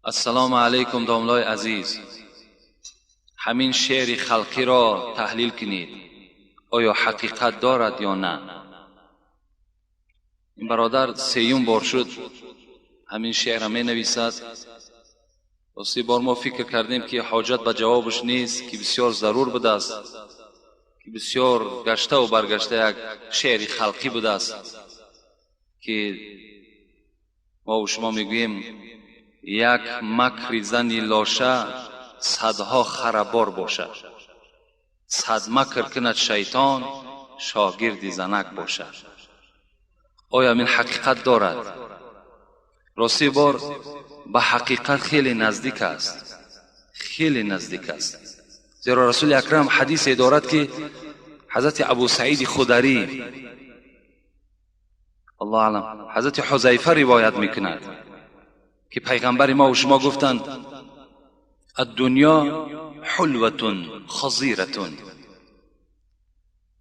Ассалому алайкум, домлои азиз. Ҳамин шеъри халқиро таҳлил кунед, оё ҳақиқат дорад ё на? Ин бародар сеюм бор шуд, ҳамин шеърро менависад. Рости, бор мо фикр кардем, ки ҳоҷат ба ҷавобаш нест, ки бисёр зарур будааст, ки бисёр гаштаву баргашта як шеъри халқӣ будааст, ки мову шумо мегӯем: як макри зани лоша садҳо харабор бошад, сад макр кунад шайтон, шогирди занак бошад. Оё ин ҳақиқат дорад? Рости, бор ба ҳақиқат хеле наздик аст, хеле наздик аст, зеро Расули Акрам ҳадисе дорад, ки ҳазрати Абу Саиди Хударӣ, Аллоҳ аълам, ҳазрати Ҳузайфа ривоят мекунад, ки пайғамбари мо шумо гуфтанд: الدنيا حلوة خضيرة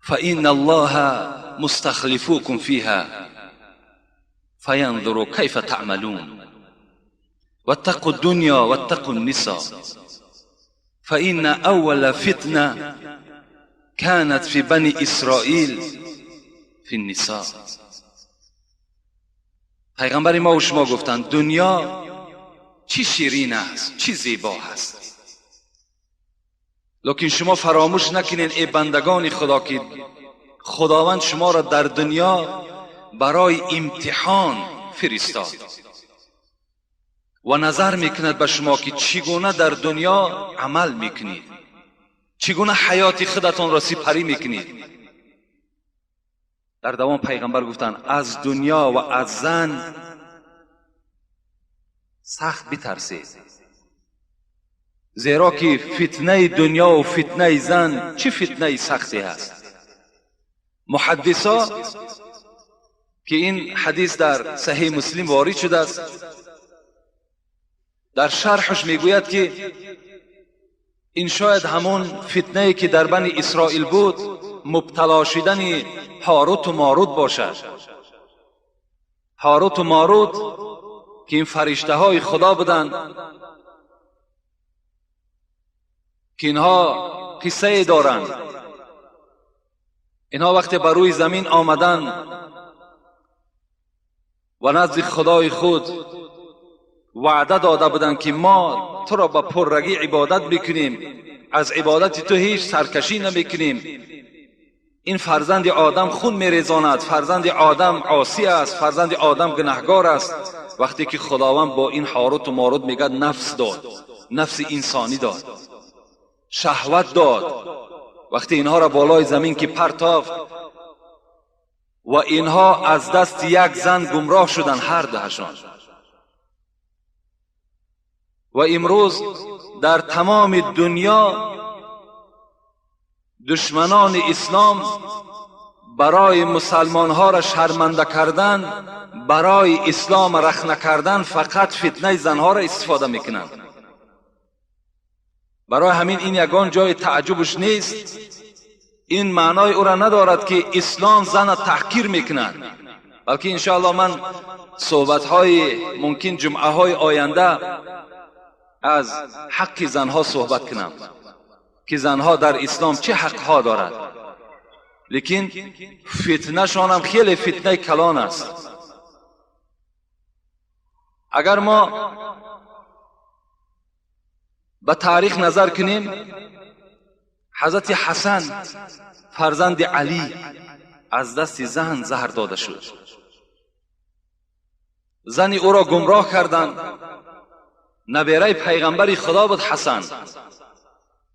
فإن الله مستخلفكم فيها فينظر كيف تعملون واتقوا الدنيا واتقوا النساء فإن أول فتنة كانت في بني إسرائيل في النساء. Пайғамбари мо шумо гуфтанд: дунё чӣ ширин аст, чӣ зебо ҳаст, лекин шумо фаромӯш накунед, эй бандагони Худо, ки Худованд шуморо дар дунё барои имтиҳон фиристод ва назар мекунад ба шумо, ки чӣ гуна дар дунё амал мекунед, чӣ гуна ҳаёти худатонро сипарӣ мекунед. Дар давом пайғамбар гуфтанд: аз дунё ва аз зан сахт битарсед, зеро ки фитнаи дунё ва фитнаи зан чӣ фитнаи сахте ҳаст. Муҳаддисо, ки ин ҳадис дар Саҳеҳи Муслим ворид шудааст, дар шарҳаш мегӯяд, ки ин шояд ҳамон фитнае, ки дар Бани Исроил буд, мубтало шудани Ҳоруту Морут бошад. Ҳоруту Морут, ки ин фариштаҳои Худо буданд, ки инҳо қиссае доранд. Инҳо вақте ба рӯи замин омаданд ва назди Худои худ ваъда дода буданд, ки мо туро ба пуррагӣ ибодат мекунем, аз ибодати ту ҳеҷ саркашӣ намекунем, ин фарзанди Одам хун мерезонад, фарзанди Одам осӣ аст, фарзанди Одам гунаҳгор аст. Вақте ки Худованд бо ин Ҳоруту Морут, мегӯяд, нафс дод, нафси инсонӣ дод, шаҳват дод, вақте инҳоро болои замин ки партофт ва инҳо аз дасти як зан гумроҳ шуданд ҳар дуҳашон. Ва имрӯз дар тамоми дунё душманони ислом барои мусалмонҳоро шарманда кардан, барои ислом рахна кардан фақат фитнаи занҳоро истифода мекунанд. Барои ҳамин ин ягон ҷои таъҷубш нест. Ин маънои ӯро надорад, ки ислом зана таҳқир мекунад, балки иншоаллоҳ ман суҳбатҳои мумкин ҷумъаҳои оянда аз ҳаққи занҳо суҳбат кунам, ки занҳо дар ислом чӣ ҳақҳо дорад. Лекин фитнашонам хеле фитнаи калон аст. Агар мо ба таърих назар кунем, ҳазрати Ҳасан, фарзанди Алӣ, аз дасти зан заҳр дода шуд. Зани ӯро гумроҳ карданд. Набераи пайғамбари Худо буд Ҳасан,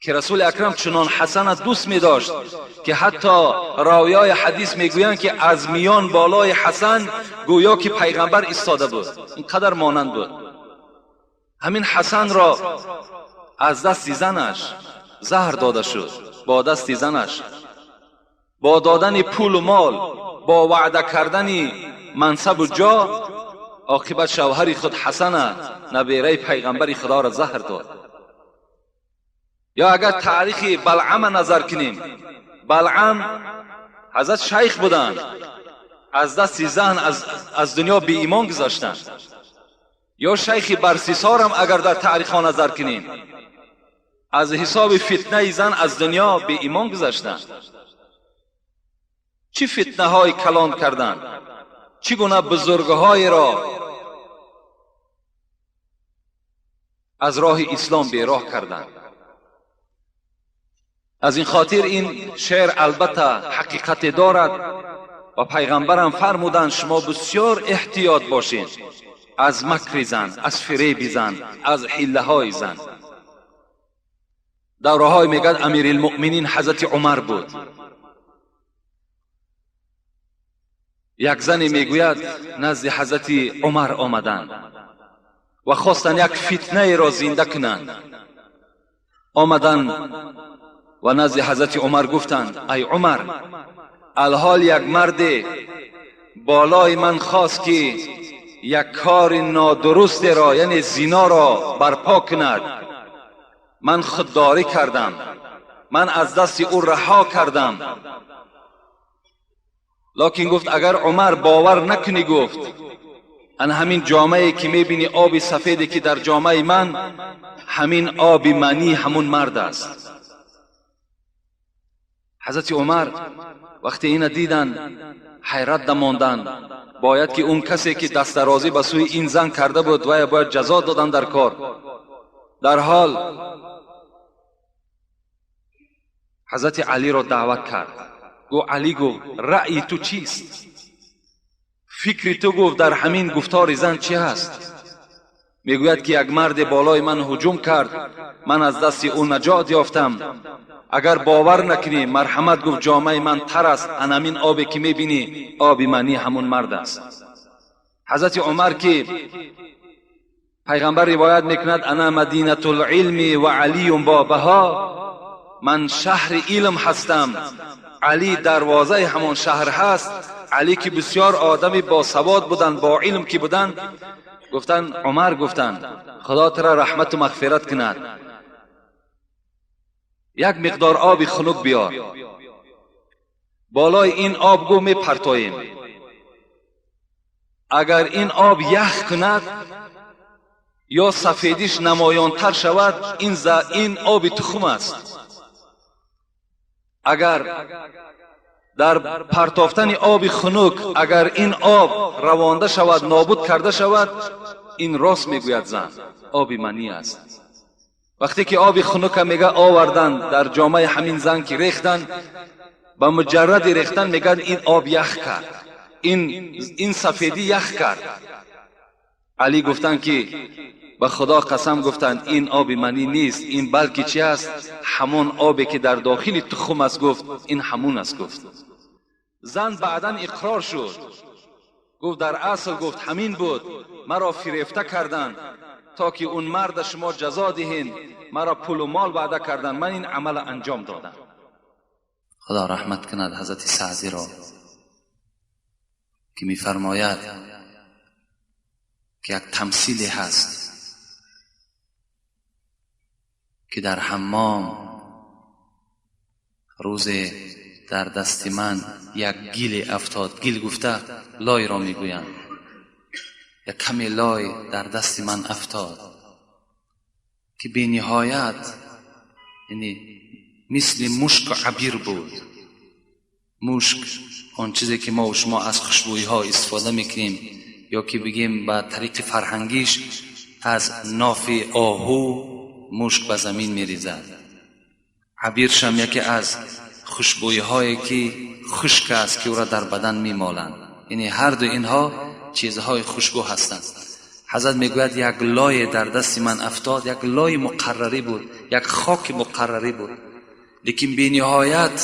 ки Расули Акрам чунон Ҳасана дӯст медошт, ки ҳатто ровиёи ҳадис мегӯянд, ки аз миён болои Ҳасан гӯё ки пайғамбар истода буд, ин қадар монанд буд. Ҳамин Ҳасанро аз дасти занаш заҳр дода шуд, бо дасти занаш, бо додани пулу мол, бо ваъда кардани мансабу ҷо. Оқибат шавҳари худ Ҳасана, набераи пайғамбари Худоро заҳр дод. Ё агар таърихи Балъама назар кунем, Балъам ҳазрат шайх буданд, аз дасти зан аз дунё беимон гузаштанд. Ё шайхи Барсисорам агар дар таърихҳо назар кунем, аз ҳисоби фитнаи зан аз дунё беимон гузаштанд. Чӣ фитнаҳои калон карданд, чӣ гуна бузургҳоеро аз роҳи ислом бероҳ карданд. Аз ин хотир ин шеър албатта ҳақиқате дорад ва пайғамбарам фармуданд, шумо бисёр эҳтиёт бошед аз макри зан, аз фиреби зан, аз ҳиллаҳои зан. Давраҳое мегӯяд Амирулмуъминин ҳазрати Умар буд. Як зане мегӯяд назди ҳазрати Умар омаданд ва хостанд як фитнаеро зинда кунанд. Омаданд ва назди ҳазрати Умар гуфтанд: ай Умар, алҳол як марде болои ман хост ки як кори нодурустеро, яъне зиноро барпо кунад. Ман худдорӣ кардам, ман аз дасти ӯ раҳо кардам. Локин гуфт агар Умар бовар накунӣ, гуфт ан ҳамин ҷомае ки мебинӣ, оби сафеде ки дар ҷомаи ман, ҳамин оби манӣ ҳамун мард аст. Ҳазрати Умар вақте ина диданд, ҳайрат дамонданд. Бояд ки он касе ки дастдарозӣ ба сӯи ин зан карда буд, вая бояд ҷазо додан дар кор. Дар ҳол ҳазрати Алиро даъват кард. Гуфт Али, гуфт раъйи ту чист? Фикри ту, гуфт, дар ҳамин гуфтори зан чӣ ҳаст? Мегӯяд ки як марде болои ман ҳуҷум кард, ман аз дасти ӯ наҷот ёфтам. Агар бовар накунӣ, марҳамат, гуфт, ҷомаи ман тар аст, ан ҳамин обе ки мебинӣ, оби манӣ ҳамун мард аст. Ҳазрати Умар ки пайғамбар ривоят мекунад, ана мадинатул илми ва алиюн бобаҳо, ман шаҳри илм ҳастам, Али дарвозаи ҳамон шаҳр ҳаст. Али ки бисёр одами босавод буданд, бо илм ки буданд, гуфтанд Умар, гуфтанд Худо тура раҳмату мағфират кунад, як миқдор оби хунук биёр, болои ин об гӯ мепартоем, агар ин об ях кунад ё сафедиш намоёнтар шавад, ин оби тухм аст. Агар дар партофтани оби хунук агар ин об равонда шавад, нобуд карда шавад, ин рост мегӯяд зан, оби манӣ аст. Вақте ки оби хунука мега оварданд дар ҷомаи ҳамин зан ки рехтанд, ба муҷарради рехтан мегӯяд ин об ях кард, ин сафедӣ ях кард. Али гуфтанд ки ба Худо қасам, гуфтанд ин оби манӣ нест, ин балки чи аст? Ҳамон обе ки дар дохили тухм аст, гуфт ин ҳамун аст. Гуфт зан баъдан иқрор шуд, гуфт дар асл, гуфт ҳамин буд, маро фирефта карданд то ки он марда шумо ҷазо диҳед, маро пулу мол ваъда карданд, ман ин амала анҷом додам. Худо раҳмат кунад ҳазрати Саъдиро ки мефармояд ки як тамсиле ҳаст ки дар ҳаммом рӯзе дар дасти ман як гиле афтод. Гил гуфта лойро мегӯянд. Як каме лой дар дасти ман афтод ки бениҳоят, яъне мисли мушку абир буд. Мушк он чизе ки мо шумо аз хушбӯиҳо истифода мекунем, ё ки бигем ба тариқи фарҳангиш аз нофи оҳу мушк ба замин мерезад. Абиршам яке аз хушбӯиҳое ки хушк аст, ки ӯро дар бадан мемоланд. Яъне ҳар ду инҳо чизҳои хушбӯ ҳастанд. Ҳазрат мегӯяд як лое дар дасти ман афтод, як лои муқаррарӣ буд, як хоки муқаррарӣ буд, лекин бениҳоят,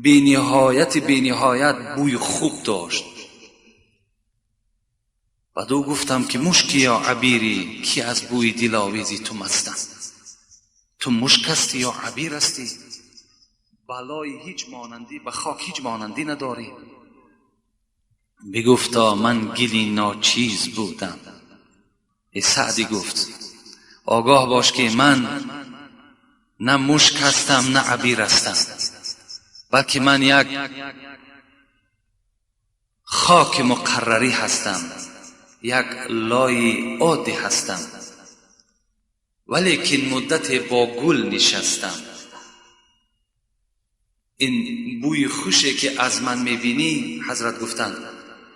бениҳояти бениҳоят бӯи хуб дошт. Баъд ӯ гуфтам ки мушки ё абири, ки аз бӯи диловези ту мастам. Ту мушк ҳастӣ ё абир ҳастӣ? Балои ҳеҷ монандӣ ба хок ҳеҷ монандӣ надорӣ. Бигуфто ман гили ночиз будам. Э Саъдӣ гуфт огоҳ бош ки ман на мушк ҳастам, на абир ҳастам, балки ман як хоки муқаррарӣ ҳастам. یک لای عادی هستم، ولیکن مدت با گل نشستم. این بوی خوشی که از من میبینی، حضرت گفتند،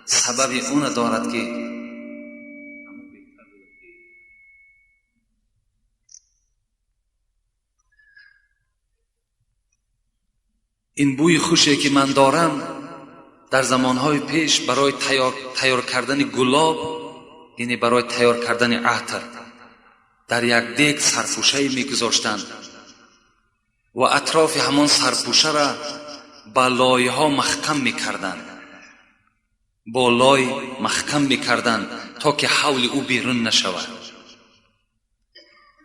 سبب اون دارد که این بوی خوشی که من دارم در زمانهای پیش برای تیار کردن گلاب، یعنی برای تیار کردن عطر، در یک دیگ سرپوشه میگذاشتند و اطراف همان سرپوشه را با لایه ها محکم میکردند، با لای محکم میکردند تا که حول او بیرون نشود.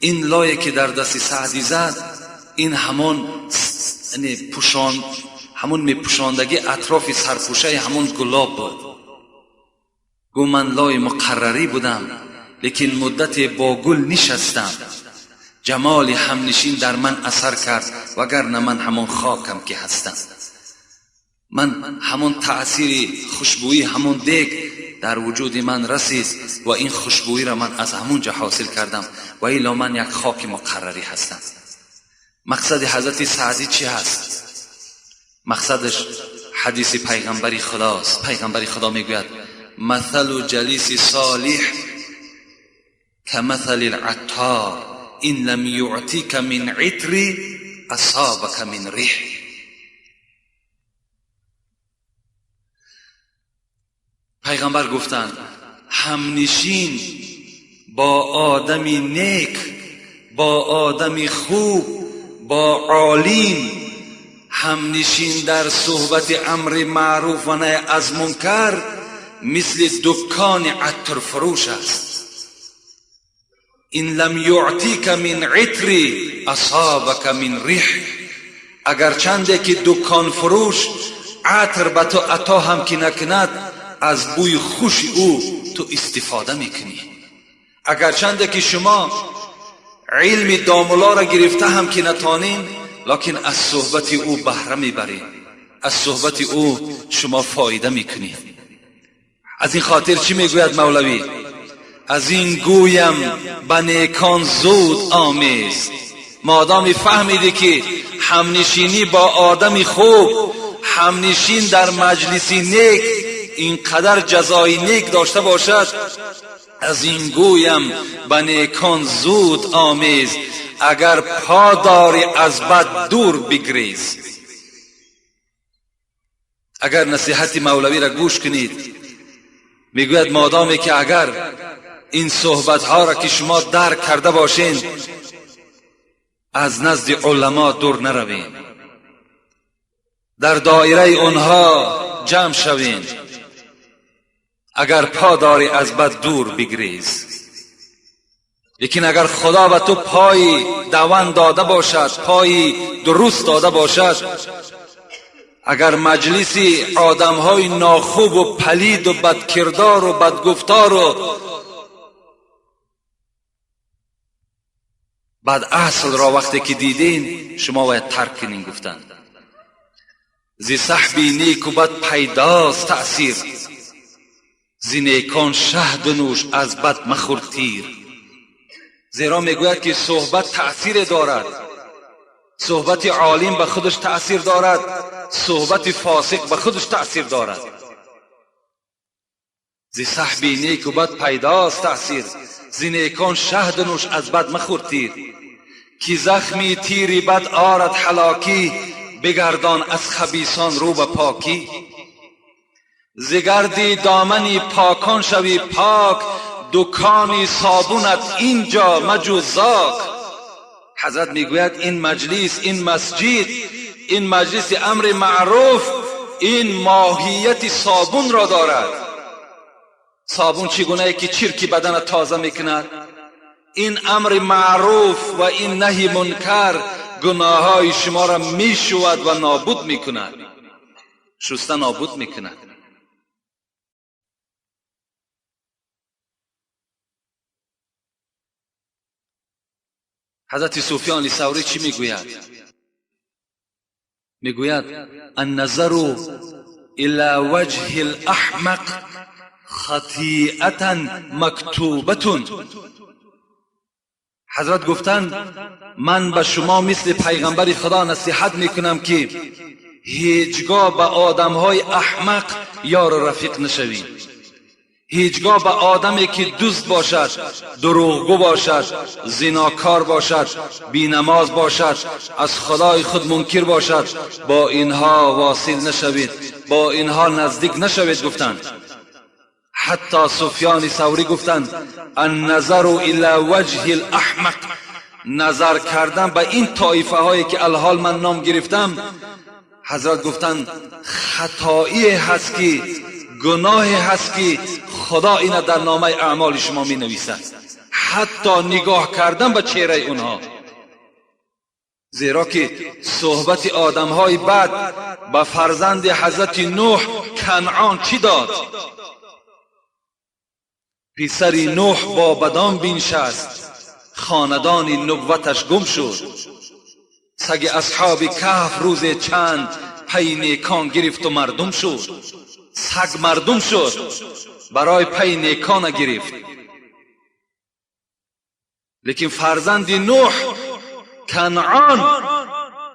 این لایه که در دست سعدی زد، این همان پوشان، همون میپوشاندگی اطراف سرپوشه همون گلاب بود. گو من لای مقرری بودم، لیکن مدت با گل نشستم، جمال همنشین در من اثر کرد، وگرنه من همون خاکم که هستم. من همون تأثیر خوشبویی همون دیگ در وجود من رسید و این خوشبویی را من از همونجا حاصل کردم، و الا من یک خاک مقرری هستم. مقصد حضرت سعدی چی هست؟ مقصدش حدیث پیغمبری خداست. پیغمبری خدا میگوید مثل جلیس صالح كمثل العطار إن لم يعطيك من عطر أصابك من ريح. پیغمبر گفتند همنشین با آدمی نیک، با آدمی خوب، با عالم، همنشین در صحبت امر معروف و نهی از منکر مثل دکان عطر فروش است. این لم یعطیک من عطر اصابک من ریح. اگر چنده که دکان فروش عطر به تو عطا هم که نکند، از بوی خوش او تو استفاده میکنی. اگر چنده که شما علم داملا را گرفته هم که نتانین، لکن از صحبت او بهره میبرین، از صحبت او شما فایده میکنید. از این خاطر چی میگوید مولوی؟ از این گویم به نیکان زود آمیز. مادامی فهمیدی که همنشینی با آدمی خوب، همنشین در مجلسی نیک اینقدر جزای نیک داشته باشد، از این گویم به نیکان زود آمیز، اگر پا داری از بد دور بگریز. اگر نصیحت مولوی را گوش کنید، میگوید مادامی که اگر این صحبت ها را که شما درک کرده باشین، از نزد علما دور نروین، در دایره اونها جمع شوین، اگر پا داری از بد دور بگریز. لیکن اگر خدا به تو پای دوان داده باشد، پای درست داده باشد، اگر مجلسی آدمهای ناخوب و پلید و بدکردار و بدگفتار و بد اصل را وقتی که دیدین، شما باید ترک کنین. گفتند زی صحبی نیک و بد پیداست تأثیر، زی نیکان شهد نوش از بد مخور تیر. زیرا میگوید که صحبت تأثیر دارد، صحبت عالم به خودش تأثیر دارد، صحبت فاسق به خودش تأثیر دارد. زی صحبی نیک و بد پیداست تأثیر، زی نیکان شهد نوش از بد مخور تیر. کی زخمی تیری بد آرد هلاکی، بگردان از خبیثان رو به پاکی. زگردی دامنی پاکان شوی پاک، دکانی صابونت اینجا مجو زاک. حضرت میگوید این مجلس، این مسجد، این مجلس امر معروف، این ماهیت صابون را دارد. صابون چگونه که چرکی بدن تازه میکند، این امر معروف و این نهی منکر گناههای شما را میشود و نابود میکند، شسته نابود میکند. حضرت سفیان ثوری چی میگوید؟ میگوید النظر الى وجه الاحمق خطیئة مکتوبة. حضرت گفتند من به شما مثل پیغمبر خدا نصیحت میکنم که هیچگاه به آدمهای احمق یار و رفیق نشوید. هیچگاه به آدمی که دوست باشد، دروغگو باشد، زناکار باشد، بینماز باشد، از خدای خود منکر باشد، با اینها واصل نشوید، با اینها نزدیک نشوید. گفتند حتی سفیان ثوری گفتند النظر الی وجه الاحمق، نظر کردن به این طایفه هایی که الحال من نام گرفتم، حضرت گفتند خطایی هست که گناهی هست که خدا اینا در نامه اعمال شما می نویسد، حتی نگاه کردن به چهره اونها. زیرا که صحبت آدم های بد به فرزند حضرت نوح کنعان چی داد؟ پسر نوح با بدان بنشست، خاندان نبوتش گم شد. سگ اصحاب کهف روز چند پی نیکان گرفت و مردم شد. سگ مردم شد، برای پی نیکان گرفت. لیکن فرزند نوح کنعان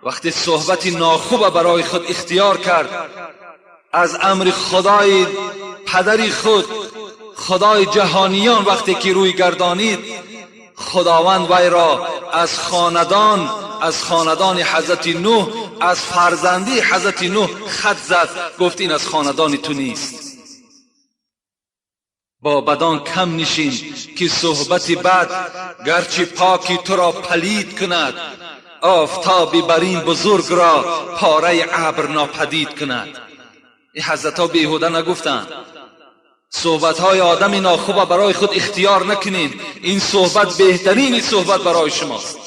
وقتی صحبت ناخوب برای خود اختیار کرد، از امر خدای پدری خود، خدای جهانیان وقتی که روی گردانید، خداوند وی را از خاندان، از خاندان حضرت نوح، از فرزندی حضرت نوح خط زد، گفت این از خاندان تو نیست. با بدان کم نشین که صحبت بد گرچه پاکی تو را پلید کند، آفتابی بر این بزرگ را پاره ابر ناپدید کند. این حضرت ها بیهوده نگفتند. صحبت های آدم ناخوب برای خود اختیار نکنین، این صحبت بهترین صحبت برای شماست.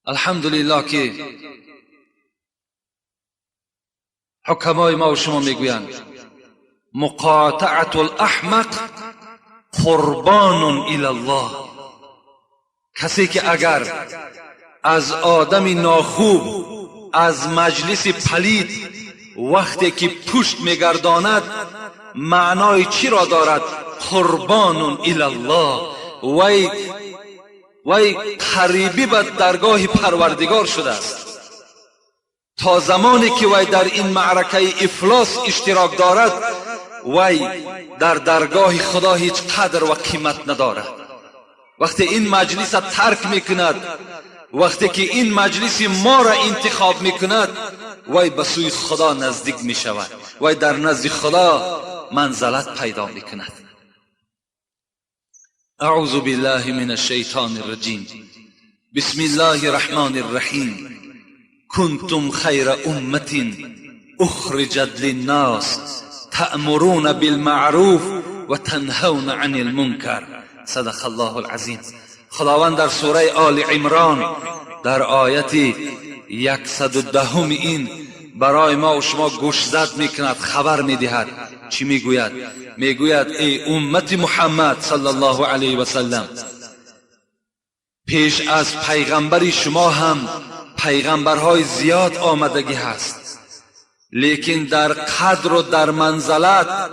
الحمدلله که حکمای ما و شما میگویند مقاطعة الاحمق قربان الی الله. کسی که اگر از آدم ناخوب، از مجلس پلید وقتی که پشت میگرداند، معنای چی را دارد؟ قربان الی الله، وی قریبی به درگاه پروردگار شده است. تا زمانی که وی در این معرکه افلاس اشتراک دارد، وی در درگاه خدا هیچ قدر و قیمت ندارد. وقتی این مجلس ترک میکند، وقتی که این مجلس ما را انتخاب میکند، وی به سوی خدا نزدیک میشود، وی در نزد خدا منزلت پیدا میکند. اعوذ بالله من الشیطان الرجیم، بسم الله الرحمن الرحیم. کنتم خیر امة اخرجت للناس تأمرون بالمعروف و تنهون عن المنکر. صدق الله العظیم. خداوند در سوره آل عمران در آیت 110 این برای ما و شما گوشزد میکند، خبر میدهد. چی میگوید؟ میگوید ای امت محمد صلی الله علیه و سلم، پیش از پیغمبری شما هم پیغمبرهای زیاد آمدگی هست، لیکن در قدر و در منزلت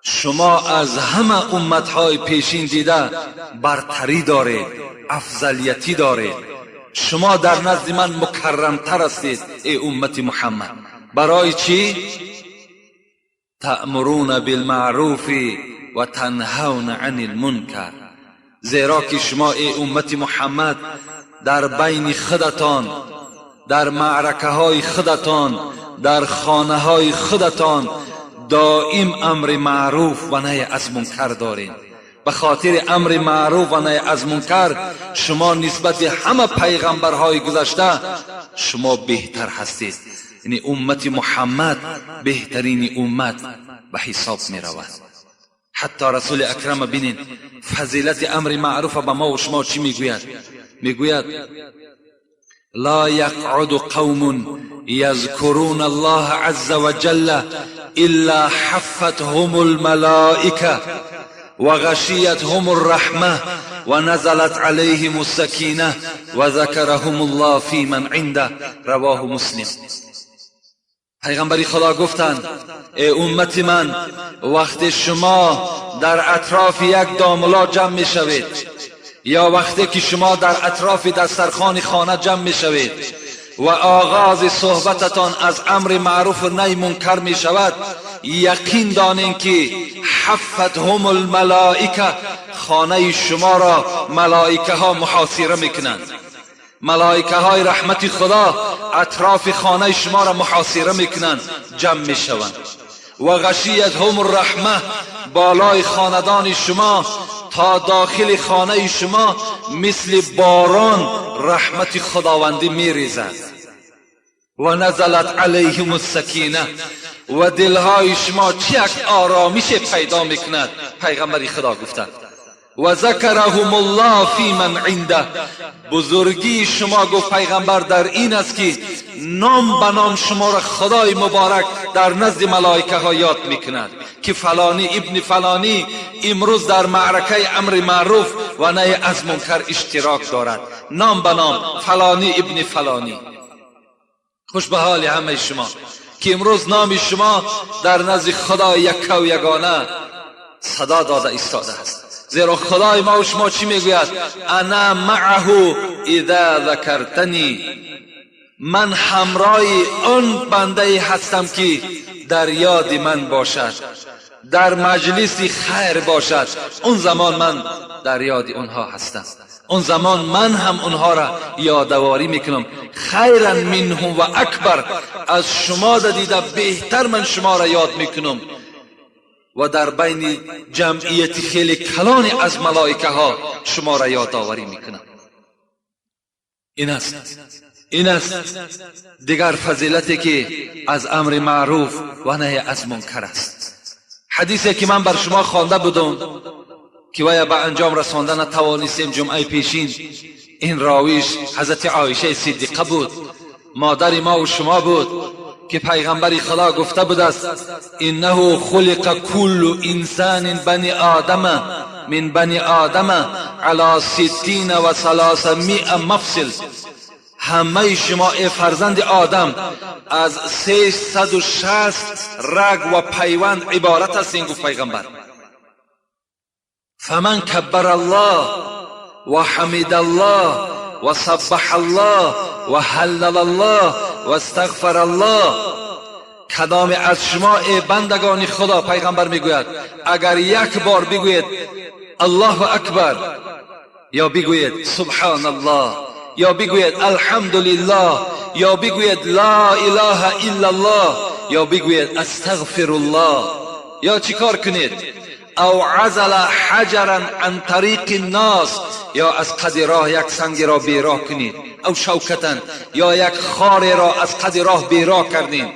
شما از همه امتهای پیشین دیده برتری دارید، افضلیتی دارید. شما در نزد من مکرمتر هستید ای امت محمد. برای چی؟ تأمرون بالمعروف و تنهون عن المنکر. زیرا که شما ای امت محمد در بین خودتان، در معرکه های خودتان، در خانه های خودتان دائم امر معروف و نهی از منکر دارید. به خاطر امر معروف و نهی از منکر شما نسبت همه پیغمبرهای گذشته شما بهتر هستید. یعنی امت محمد بهترین امت به حساب می رود. حتی رسول اکرم بینید فضیلت امر معروف به ما و شما چی میگوید؟ میگوید لا يقعد قوم يذكرون الله عز وجل إلا حفتهم الملائكة وغشيتهم الرحمة ونزلت عليهم السكينة وذكرهم الله في من عنده. رواه مسلم. پیغمبری خدا گفتند ای امت من، وقتی شما در اطراف یک داملا جمع می شوید یا وقتی که شما در اطراف دسترخوان خانه جمع می شوید و آغاز صحبتتان از امر معروف و نهی منکر می شود، یقین دانین که حفتهم الملائکه، خانه شما را ملائکه ها محاصره میکنند. ملائکه های رحمت خدا اطراف خانه شما را محاصره میکنند، جمع میشوند. و غشیتهم الرحمه، بالای خاندان شما تا داخل خانه شما مثل باران رحمت خداوندی میریزد. و نزلت علیهم السکینه، و دلهای شما چه یک آرامش پیدا میکند. پیغمبر خدا گفتند و ذکرهم الله فی من عنده، بزرگی شما گفت پیغمبر در این است که نام به نام شما را خدای مبارک در نزد ملائکه ها یاد میکند که فلانی ابن فلانی امروز در معرکه امر معروف و نهی از منکر اشتراک دارد. نام به نام فلانی ابن فلانی. خوش به حال همه شما که امروز نام شما در نزد خدای یک و یگانه صدا داده ایستاده است. زیرا خدای ما و شما چی میگوید؟ انا معه اذا ذکرتنی، من همراه آن بنده هستم که در یاد من باشد، در مجلس خیر باشد. اون زمان من در یاد اونها هستم، اون زمان من هم اونها را یادواری میکنم. خیرا منهم و اکبر، از شما دیده بهتر من شما را یاد میکنم. و در بین جمعیت خیلی کلانی از ملائکه ها شما را یادآوری میکنم. این است دیگر فضیلتی که از امر معروف و نهی از منکر است. حدیثی که من بر شما خوانده بودم که ویا به انجام رسانده نتوانستیم جمعه پیشین، این راویش حضرت عایشه صدیقه بود، مادر ما و شما بود، که پیغمبر خدا گفته بود است انه خلق كل انسان بنی آدم من بنی آدم على 360 مفصل. همه شما ای فرزند آدم از 360 رگ و پیوند عبارت هستین. گفت پیغمبر فمن کبر الله و حمد الله و سبح الله و هلل الله و استغفر الله، کدام از شما ای بندگان خدا، پیغمبر میگوید اگر یک بار بگوید الله اکبر یا بگوید سبحان الله یا بگوید الحمدلله یا بگوید لا اله الا الله یا بگوید استغفر الله یا چیکار کنید، او عزل حجرا عن طریق الناس، یا از قد راه یک سنگ را بیراه کنید، او شوکة، یا یک خار را از قد راه بیراه کردید،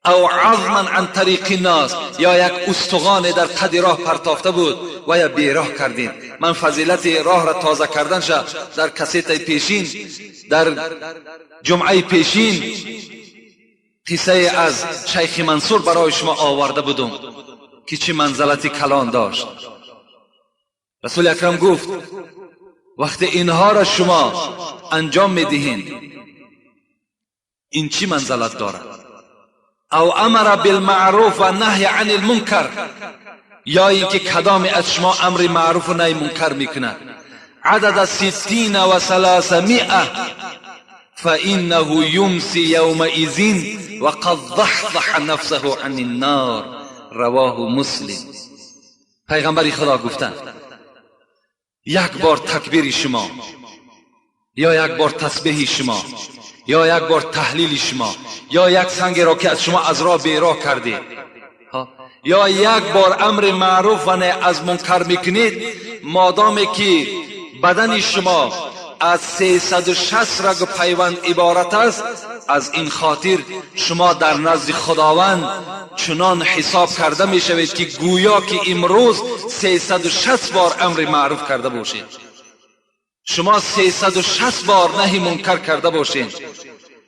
او عظما عن طریق الناس، یا یک استخوان در قد راه پرتافته بود و یا بیراه کردین. من فضیلت راه را تازه کردن شد در کسیت پیشین، در جمعه پیشین قصه از شیخ منصور برای شما آورده بودم که چه منزلت کلان داشت. رسول اکرم گفت وقتی اینها را شما انجام میدهین این چی منزلت دارد؟ او امر بالمعروف و نهی عن المنکر، یا اینکه کدام از شما امر معروف و نهی منکر میکند، عدد 360 فإنه يمسي يومئذ وقد ضحضح نفسه عن النار. رواه مسلم. پیغمبر خدا گفتند یک بار تکبیر شما یا یک بار تسبیح شما یا یک بار تهلیل شما یا یک سنگ را که از شما از راه بیراه کردید یا یک بار امر معروف و نهی از منکر میکنید، مادامی که بدن شما از 360 رگ و پیوند عبارت است، از این خاطر شما در نزد خداوند چنان حساب کرده می شوید که گویا که امروز 360 بار امر معروف کرده باشید، شما 360 بار نهی منکر کرده باشید،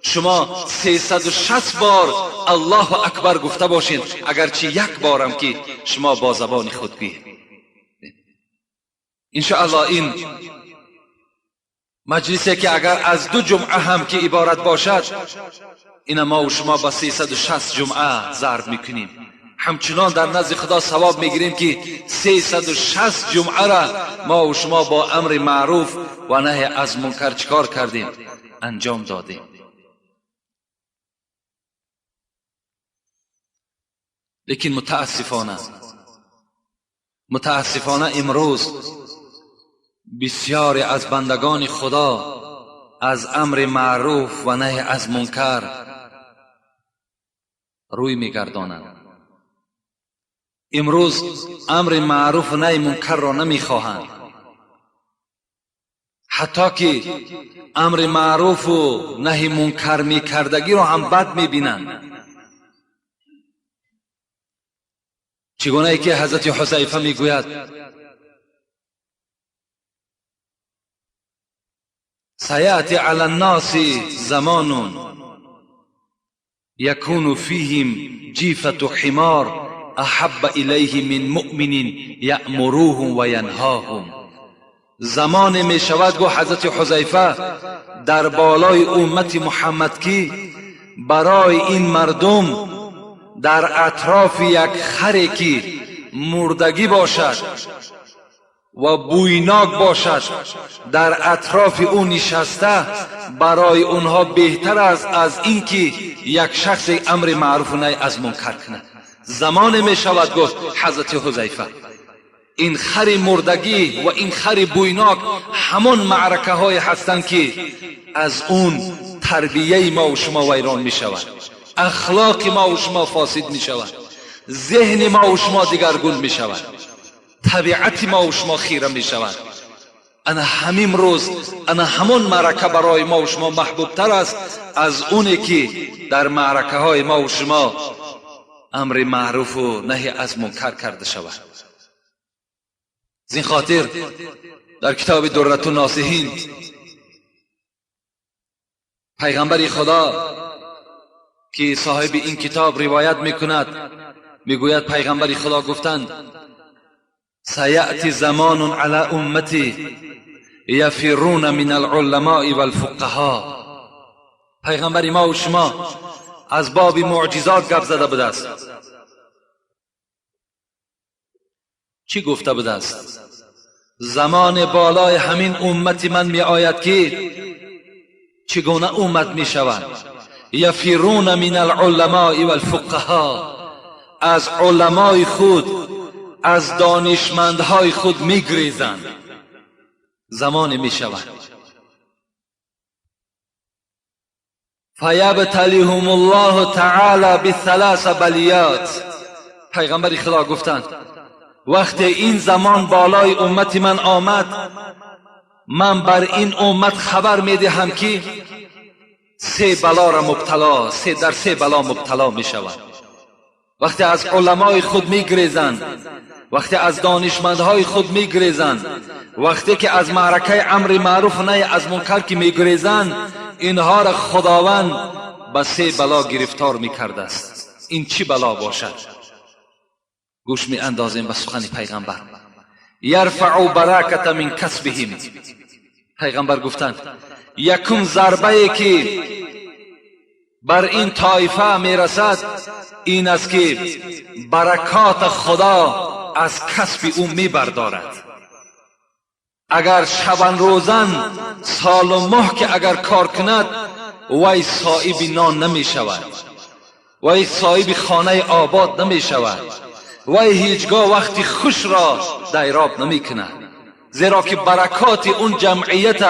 شما 360 بار الله اکبر گفته باشید، اگرچه یک بارم که شما با زبان خود گویید. Иншоаллоҳ ин маҷлисе ки агар аз 2 ҷумъа ҳам ки иборат бошад, ина мо ва шумо ба 360 ҷумъа зарб мекунем. Ҳамчунон дар назди Худо савоб мегирем ки 360 ҷумъаро мо ва шумо бо амри маъруф ва наҳи аз мункар чикор кардем, анҷом додем. Лекин мутаассифона имрӯз бисёре аз бандагони Худо аз амри маъруф ва наҳи аз мункар рӯй мегардонанд. Имрӯз амри маъруф ва наҳи мункарро намехоҳанд, ҳатто ки амри маъруфу наҳи мункар мекардагиро ҳам бад мебинанд. Чигунае ки ҳазрати Ҳузайфа мегӯяд: سيأتي على الناس زمان يكون فيهم جيفة حمار أحب إليه من مؤمن يأمروهم وينهاهم. زمان می شود گو حضرت حذیفه در بالای امت محمد که برای این مردم در اطراف یک خری که مردگی باشد و بویناک باشد در اطراف او نشسته برای اونها بهتر است از اینکه یک شخص امر معروف و نهی از منکر کند. زمان می شود گفت حضرت حذیفه این خر مردگی و این خر بویناک همان معرکه های هستند که از اون تربیه ما و شما ویران می شود، اخلاق ما و شما فاسد می شود، ذهن ما و شما دیگرگون می شود، طبیعت ما و شما خیره می شود. انا همین روز انا همون معرکه برای ما و شما محبوب تر است از اونی که در معرکه های ما و شما امر معروف و نهی از منکر کرده شود. از این خاطر در کتاب درة الناصحین پیغمبر خدا که صاحب این کتاب روایت میکند میگوید پیغمبر خدا گفتند: سيأتي زمان على امتی یفرون من العلماء والفقهاء. پیغمبر ما و شما از باب معجزات گپ زده بوده است. چی گفته بوده است؟ زمان بالای همین امت من می آید که چگونه امت می شود؟ یفرون من العلماء والفقهاء، از علمای خود، از دانشمندهای خود میگریزند. زمان می شود فیبتلیهم الله تعالی بثلاث بلیات. پیغمبر خدا گفتند وقتی این زمان بالای امت من آمد، من بر این امت خبر میدهم که سه بلا را مبتلا، در سه بلا مبتلا می شود. وقتی از علمای خود میگریزند، وقتی از دانشمندهای خود میگریزند، وقتی که از معرکه امر معروف و نهی از منکر که میگریزند، اینها را خداوند به سه بلا گرفتار میکرده است. این چی بلا باشد؟ گوش می اندازیم به سخن پیغمبر. یرفع برکت من کسبهم. پیغمبر گفتند یکم ضربه که بر این طایفه میرسد این است که برکات خدا از کسب او میبردارد. اگر شبان روزن سال و ماه که اگر کار کند، وی صاحب نان نمی شود، وی صاحب خانه آباد نمی شود، وی هیچگاه وقتی خوش را دیراب نمی کند، زیرا که برکات اون جمعیت،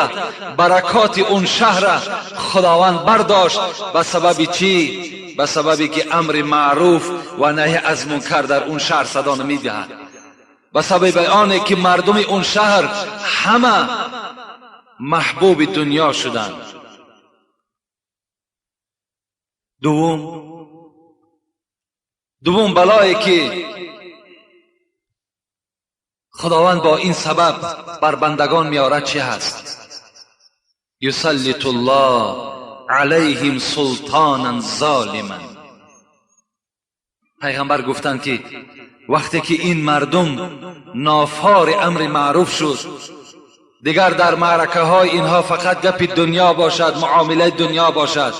برکات اون شهر خداوند برداشت. به سبب چی؟ به سببی که امر معروف و نهی از منکر در اون شهر صدا نمیدهد، به سبب آنه که مردم اون شهر همه محبوب دنیا شدند. دوم بلایی که خداوند با این سبب بر بندگان میارد چه هست؟ یسلط الله علیهم سلطانا ظالما. پیغمبر گفتند که وقتی که این مردم نافار امر معروف شد، دیگر در معرکه های اینها فقط گپی دنیا باشد، معامله دنیا باشد،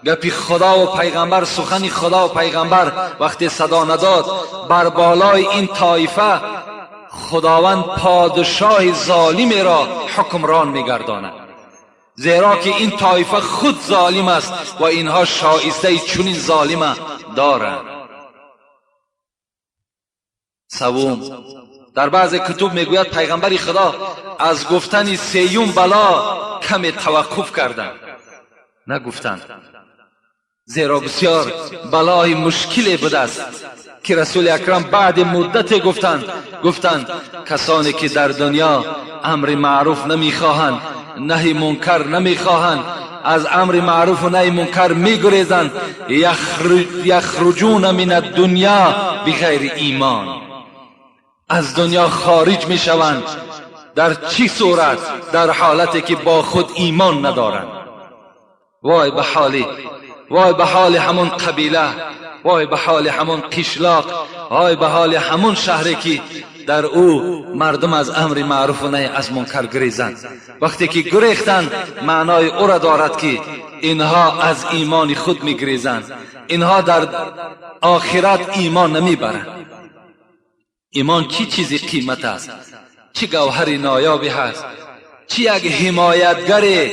گپی خدا و پیغمبر، سخن خدا و پیغمبر وقتی صدا نداد، بر بالای این طایفه خداوند پادشاه ظالم را حکمران میگرداند، زیرا که این طایفه خود ظالم است و اینها شایسته چنین ظالم دارند. سوم، در بعض کتب میگوید پیغمبر خدا از گفتن سیوم بلا کمی توقف کردند، نگفتند، زیرا بسیار بلای مشکلی بوده است که رسول اکرم بعد مدت گفتند کسانی که در دنیا امر معروف نمیخواهند، نهی منکر نمیخواهند، از امر معروف و نهی منکر میگریزند، یخرجون من الدنیا بغیر ایمان، از دنیا خارج میشوند. در چی صورت؟ در حالتی که با خود ایمان ندارند. وای به حالی، وای به حال همون قبیله، وای به حال همون قشلاق، وای به حال همون شهری که در او مردم از امر معروف و نهی از منکر گریزند. وقتی که گریختند معنای او را دارد که اینها از ایمان خود میگریزند، اینها در آخرت ایمان نمیبرند. ایمان چی چیزی قیمت است، چی گوهر نایابی هست، چی یک حمایتگر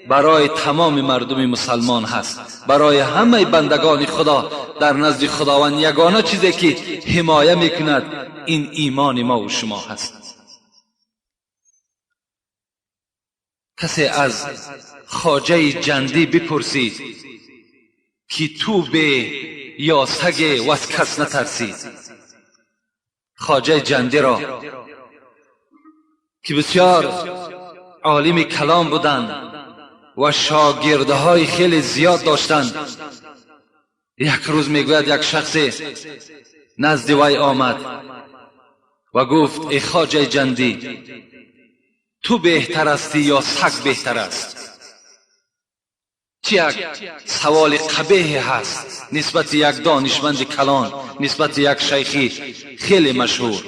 برای تمام مردم مسلمان هست، برای همه بندگان خدا در نزد خداوند یگانه چیزی که حمایه میکند این ایمان ما و شما هست. کسی از خواجه جندی بپرسید که تو به یا سگ و از کس نترسید. خواجه جندی را که بسیار عالم کلام بودند و شاگردهای خیلی زیاد داشتند، یک روز میگوید یک شخص نزد وی آمد و گفت ای خواجه جندی، تو بهتر هستی یا سگ بهتر است؟ چی یک سوال قبیح هست نسبت یک دانشمند کلان، نسبت یک شیخی خیلی مشهور.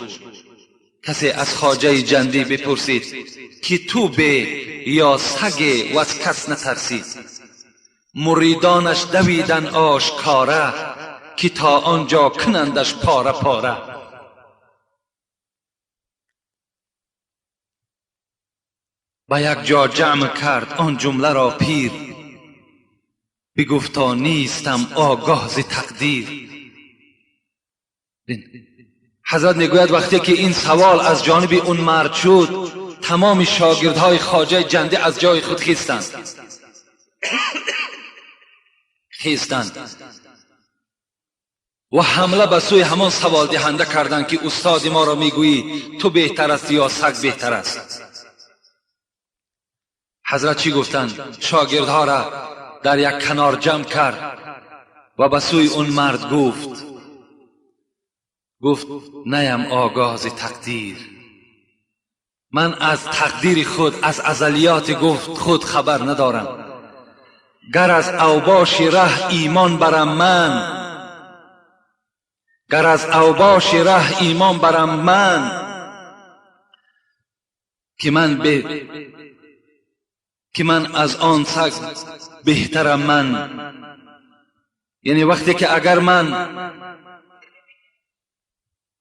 کسی از خواجه جندی بپرسید که تو به یا سگ و از کس نترسید. مریدانش دویدن آشکاره که تا آنجا کنندش پاره پاره. به یک جا جمع کرد آن جمله را پیر، بگفتا نیستم آگاه ز تقدیر. حضرت میگوید وقتی که این سوال از جانب اون مرد شد، تمام شاگردهای خواجه جنده از جای خود خیستند و حمله به سوی همان سوال دهنده کردند که استاد ما را میگویی تو بهتر است یا سگ بهتر است؟ حضرت چی گفتند؟ شاگردها را در یک کنار جمع کرد و به سوی اون مرد گفت نیم آگاه ز تقدیر، من از تقدیر خود، از ازلیات گفت خود خبر ندارم. گر از اوباش ره ایمان برم من، گر از اوباش ره ایمان برم من، که من از آن سگ بهترم من. یعنی وقتی که اگر من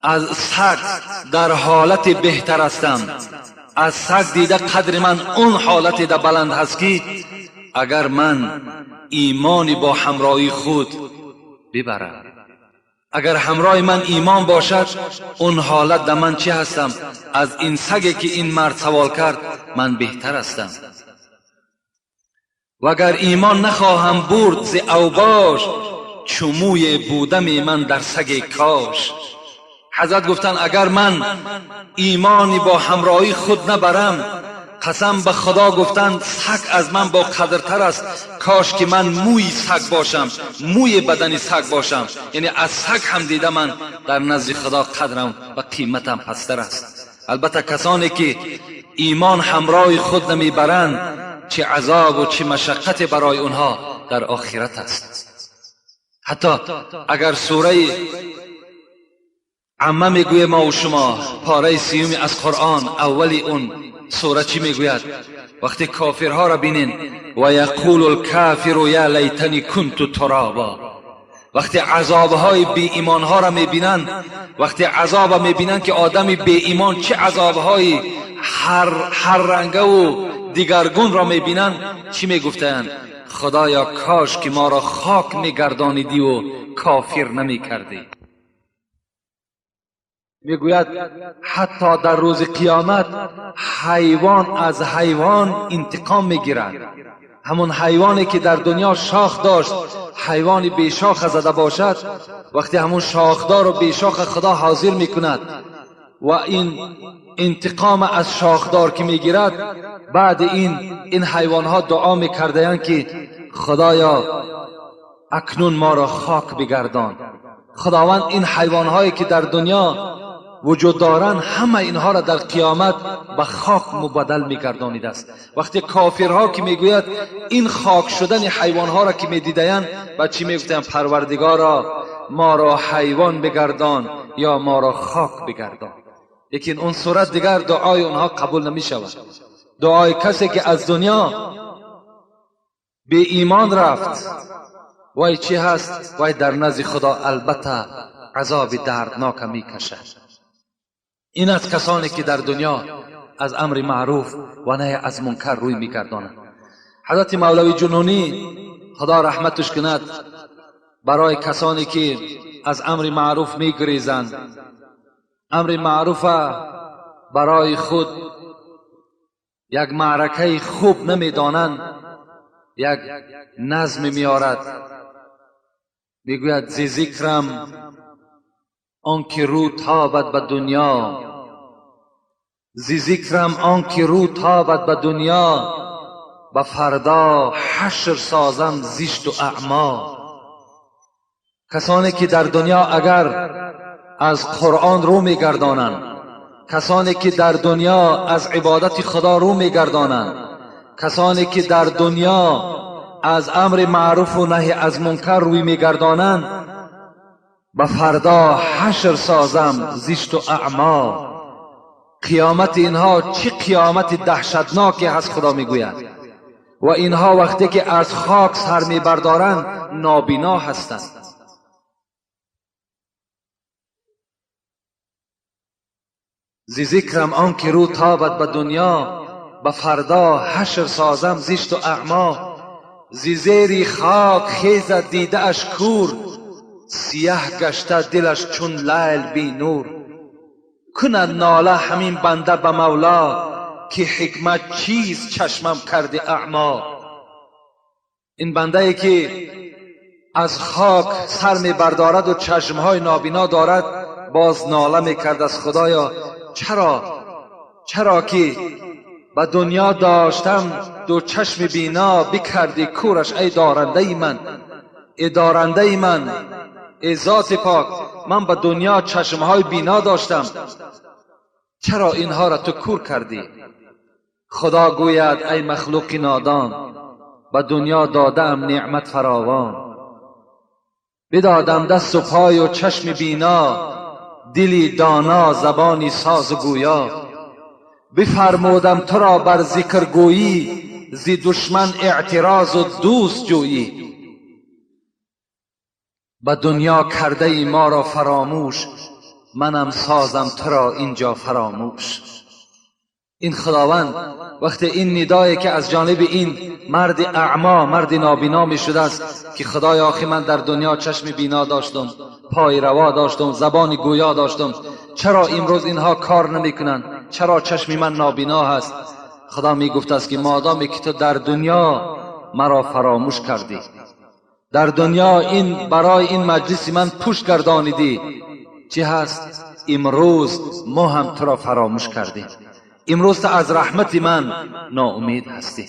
از سگ در حالت بهتر هستم، از سگ دیده قدر من اون حالت ده بلند هست که اگر من ایمانی با همراهی خود ببرم، اگر همراه من ایمان باشد، اون حالت ده من چی هستم؟ از این سگی که این مرد سوال کرد من بهتر هستم. و اگر ایمان نخواهم برد ز اوباش، چو موی بودم من در سگ کاش. حضرت گفتن اگر من ایمانی با همراهی خود نبرم، قسم به خدا گفتن سگ از من با قدرتر است، کاش که من موی سگ باشم، موی بدن سگ باشم. یعنی از سگ هم دیده من در نزد خدا قدرم و قیمتم پستر است. البته کسانی که ایمان همراه خود نمیبرند، چه عذاب و چه مشقت برای اونها در آخرت است. ҳатто агар сураи Амма мегӯем мо шумо, пораи сиюми аз Қуръон, аввали он сура чӣ мегӯяд? Вақте кофирҳоро бинен, ва яқулу лкофиру я лайтани кунту туробо. Вақте азобҳои беимонҳоро мебинанд, вақте азоба мебинанд, ки одами беимон чӣ азобҳои ҳар рангаву дигаргунро мебинанд, чӣ мегуфтаанд? Худоё, кош ки моро хок мегардонидиву кофир намекардӣ. Мегӯяд, ҳатто дар рӯзи қиёмат ҳайвон аз ҳайвон интиқом мегирад. Ҳамон ҳайвоне ки дар дунё шох дошт, ҳайвони бешоха зада бошад, вақте ҳамон шохдору бешоха Худо ҳозир мекунад ва ин интиқом аз шохдор ки мегирад, баъди ин ҳайвонҳо дуо мекардаянд, ки худоё, акнун моро хок бигардон. Худованд ин ҳайвонҳое ки дар дунё вуҷуд доранд, ҳама инҳоро дар қиёмат ба хок мубаддал мегардонидааст. Вақте кофирҳо ки мегӯяд, ин хок шудани ҳайвонҳоро ки медидаянд, ба чӣ мегуфтаянд? Парвардигоро, моро ҳайвон бигардон ё моро хок бигардон. Лекин он сурат дигар дуои онҳо қабул намешавад. Дуои касе ки аз дунё беимон рафт, вай чӣ ҳаст? Вай дар назди Худо албатта азоби дарднока мекашад. Ин аз касоне ки дар дунё аз амри маъруф ва наҳй аз мункар рӯй мегардонанд. Ҳазрати Мавлави Ҷунунӣ, Худо раҳматаш кунад, барои касоне ки аз амри маъруф мегурезанд, амри маъруфа барои худ як маъракаи хуб намедонанд, як назме меорад. Мегӯяд: зи зикрам он ки рӯ тобад ба дунё, зи зикрам он ки рӯ тобад ба дунё, ба фардо ҳашр созам зишту аъмо. Касоне ки дар дунё агар аз Қуръон рӯ мегардонанд, касоне ки дар дунё аз ибодати Худо рӯ мегардонанд, касоне ки дар дунё аз амри маъруфу наҳй аз мункар рӯй мегардонанд, ба фардо ҳашр созам зишту аъмо. Қиёмати инҳо чӣ қиёмати даҳшатноке ҳаст, Худо мегӯяд. Ва инҳо вақте ки аз хок сар мебардоранд, нобино ҳастанд. Зи зикрам он ки рӯ тобад ба дунё, ба фардо ҳашр созам зишту аъмо. Зи зери хок хезад дидааш кур, сияҳ гашта дилаш чун лайл бенур. Кунад нола ҳамин банда ба Мавло, ки ҳикмат чист чашмам карди аъмо. Ин бандае ки аз хок сар мебардораду чашмҳои нобино дорад, боз нола мекард аз Худоё, чаро ки ба дунё доштам ду чашми бино, бикарди кураш, эй дорандаи ман, эй дорандаи ман, эй зоти пок, ман ба дунё чашмҳои бино доштам, чаро инҳоро ту кур кардӣ? Худо гӯяд: эй махлуқи нодон, ба дунё додаам неъмат фаровон, бидодам дасту пою чашми бино, дили доно, забони созу гӯё. Бифармудам туро бар зикргӯйӣ, зи душман эътирозу дӯст ҷӯйӣ. Ба дунё кардаи моро фаромӯш, манам созам туро инҷо фаромӯш. Ин Худованд вақте ин нидое ки аз ҷониби ин марди аъмо, марди нобино мешудааст, ки худоё, охи ман дар дунё чашми бино доштам, пои раво доштам, забони гӯё доштам, чаро имрӯз инҳо кор намекунанд? Чаро чашми ман нобино ҳаст? Худо мегуфтааст, ки модоме ки ту дар дунё маро фаромӯш кардӣ, дар дунё ин барои ин маҷлиси ман пушт гардонидӣ, чӣ ҳаст? Имрӯз мо ҳам туро фаромӯш кардем. Имрӯз ту аз раҳмати ман ноумед ҳастӣ.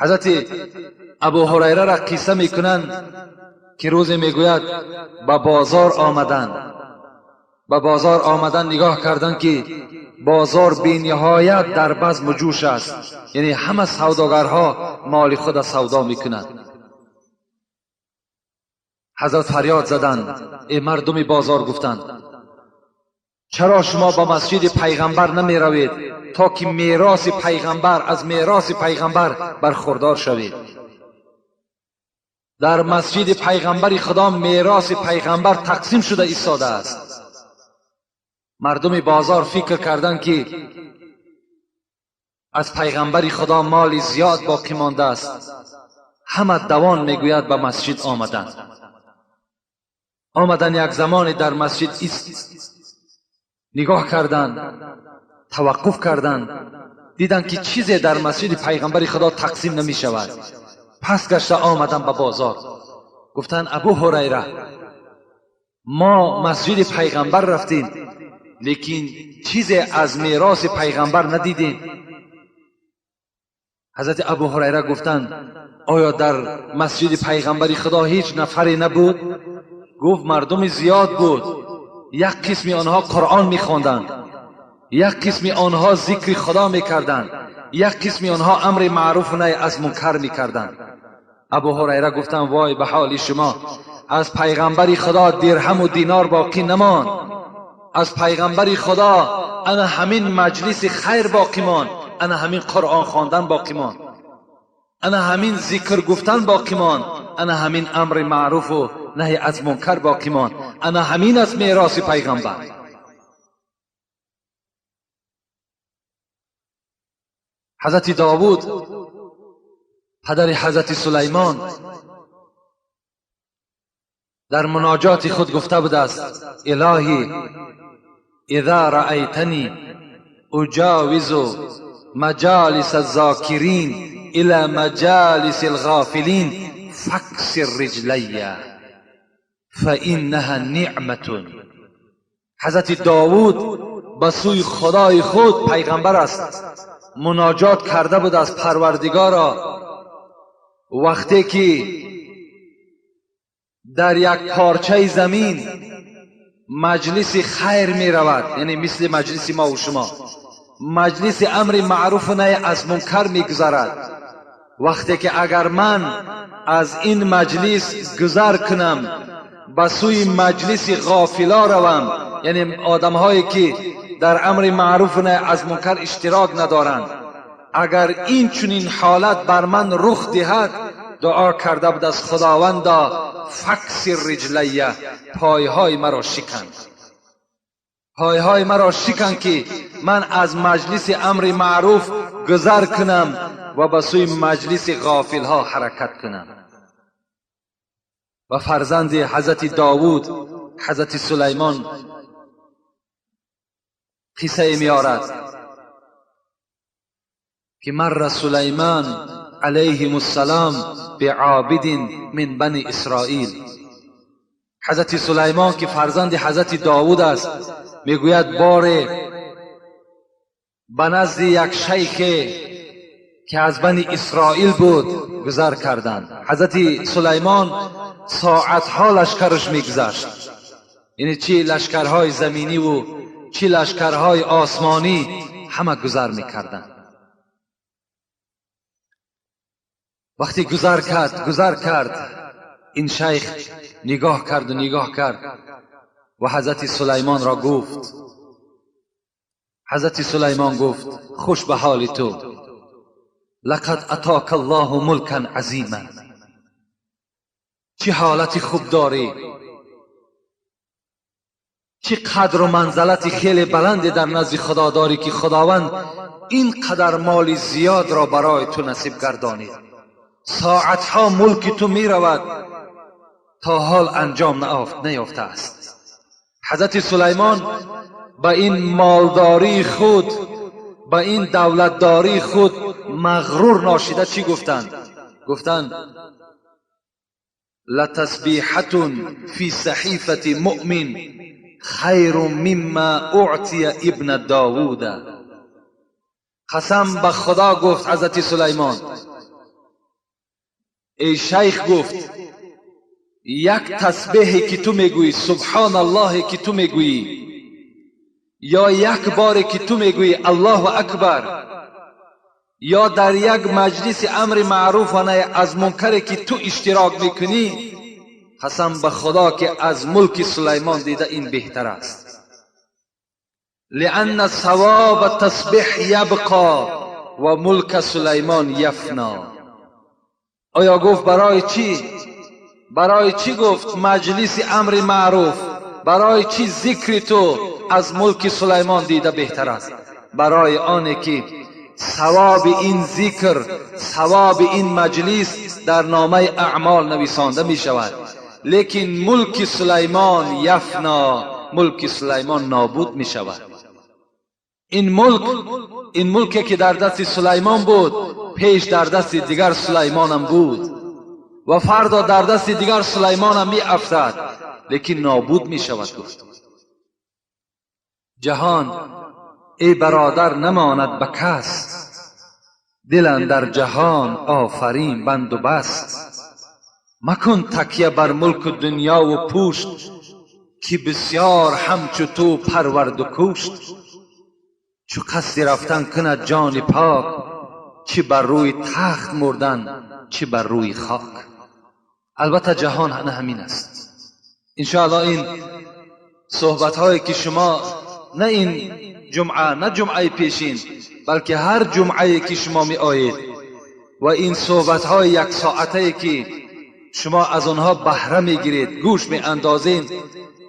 Ҳазрати Абу Ҳурайраро қисса мекунанд, ки рӯзе мегӯяд, ба бозор омаданд. Ба бозор омадан, нигоҳ карданд, ки бозор бениҳоят дар базму ҷӯш аст, яъне ҳама савдогарҳо моли худа савдо мекунанд. ҳазрат фарёд заданд: эй мардуми бозор, гуфтанд, чаро шумо ба масҷиди пайғамбар намеравед, то ки мероси пайғамбар, аз мероси пайғамбар бархурдор шавед? Дар масҷиди пайғамбари Худо мероси пайғамбар тақсим шуда истодааст. Мардуми бозор фикр карданд, ки аз пайғамбари Худо моли зиёд боқӣ мондааст. Ҳама давон, мегӯяд, ба масҷид омаданд. Омаданд, як замоне дар масҷид ист нигоҳ карданд, таваққуф карданд, диданд, ки чизе дар масҷиди пайғамбари Худо тақсим намешавад. Пас гашта омаданд ба бозор, гуфтанд: Абу Ҳурайра, мо масҷиди пайғамбар рафтем, лекин чизе аз мероси пайғамбар надидем. Ҳазрати Абу Ҳурайра гуфтанд: оё дар масҷиди пайғамбари Худо ҳеҷ нафаре набуд? Гуфт: мардуми зиёд буд, як қисми онҳо Қуръон мехонданд, як қисми онҳо зикри Худо мекарданд, як қисми онҳо амри маъруфу наҳй аз мункар мекарданд. Абу Ҳурайра гуфтанд: вой ба ҳоли шумо, аз пайғамбари Худо дирҳаму динор боқӣ намонд, аз пайғамбари Худо ана ҳамин маҷлиси хайр боқӣ монд, ана ҳамин Қуръон хондан боқӣ монд, ана ҳамин зикр гуфтан боқӣ монд, ана ҳамин амри маъруфу наҳй аз мункар боқӣ монд, ана ҳамин аст мероси пайғамбар. Ҳазрати Довуд, падари ҳазрати Сулаймон, дар муноҷоти худ гуфта будааст: илоҳӣ, иза раайтани уҷовизу маҷолис аззокирин ила маҷолис алғофилин факсир риҷлайя фаиннаҳа ниъматун. Ҳазрати Довуд ба сӯи Худои худ, пайғамбар аст, муноҷот карда буд аз Парвардигоро, вақте ки дар як порчаи замин маҷлиси хайр меравад, яъне мисли маҷлиси мо ва шумо, маҷлиси амри маъруфу наҳй аз мункар мегузарад, вақте ки агар ман аз ин маҷлис гузар кунам, ба сӯи маҷлиси ғофило равам, яъне одамҳое ки дар амри маъруфу наҳй аз мункар иштирок надоранд, агар ин чунин ҳолат бар ман рух диҳад, дуо карда буд аз Худованда: факсир риҷлайя, пойҳои маро шикан, пойҳои маро шикан, ки ман аз маҷлиси амри маъруф гузар кунам ва ба сӯи маҷлиси ғофилҳо ҳаракат кунам. Ва фарзанди ҳазрати Довуд, ҳазрати Сулаймон, қиссае меорад, ки марра Сулаймон алайҳим ассалом биобидин мин бани Исроил. Ҳазрати Сулаймон, ки фарзанди ҳазрати Довуд аст, мегӯяд: боре ба назди як шайхе, ки аз бани Исроил буд, гузар карданд. Ҳазрати Сулаймон соатҳо лашкараш мегузашт, яъне чи лашкарҳои заминиву чи лашкарҳои осмонӣ ҳама гузар мекарданд. Вақте гузар кард, ин шайх нигоҳ карду нигоҳ кард ва ҳазрати Сулаймонро гуфт. Ҳазрати Сулаймон гуфт: хуш ба ҳоли ту, лақад атока Аллоҳу мулкан азима, чӣ ҳолати хуб дорӣ, чӣ қадру манзалати хеле баланде дар назди Худо дорӣ, ки Худованд ин қадар моли зиёдро барои ту насиб гардонид. Соатҳо мулки ту меравад, то ҳол анҷом наёфтааст. Ҳазрати Сулаймон ба ин молдории худ, ба ин давлатдории худ мағрур ношида чӣ гуфтанд? Гуфтанд: латасбиҳатун фи саҳифати муъмин хайру мимма уътия ибна Довуда. Қасам ба Худо, гуфт ҳазрати Сулаймон, эй шайх, гуфт, як тасбеҳе ки ту мегӯӣ, субҳон Аллоҳе ки ту мегӯӣ, ё як боре ки ту мегӯӣ Аллоҳу акбар, ё дар як маҷлиси амри маъруф ва наҳй аз мункаре ки ту иштирок мекунӣ, قسم به خدا که از ملک سلیمان دیده این بهتر است. لأن ثواب تسبیح یبقا و ملک سلیمان یفنا. آیا گفت برای چی؟ برای چی گفت مجلس امر معروف؟ برای چی ذکر تو از ملک سلیمان دیده بهتر است؟ برای آنه که ثواب این ذکر، ثواب این مجلس در نامه اعمال نویسانده می شود، لیکن ملک سلیمان یفنا، ملک سلیمان نابود می شود. این ملکی که در دست سلیمان بود، پیش در دست دیگر سلیمانم بود و فردا در دست دیگر سلیمانم می افتد، لیکن نابود می شود. گفت جهان ای برادر نماند به کس، دل اندر جهان آفرین بند و بست. مکن تکیه بر ملک دنیا و پوشت، که بسیار همچو تو پرورد و کوشت. چو قصد رفتن کند جان پاک، چی بر روی تخت مردن چی بر روی خاک. البته جهان نه همین است. انشاءالله این صحبت هایی که شما نه این جمعه نه جمعه پیشین، بلکه هر جمعه که شما می آیید و این صحبت های یک ساعته که شما از آنها بهره می گیرید، گوش می اندازین،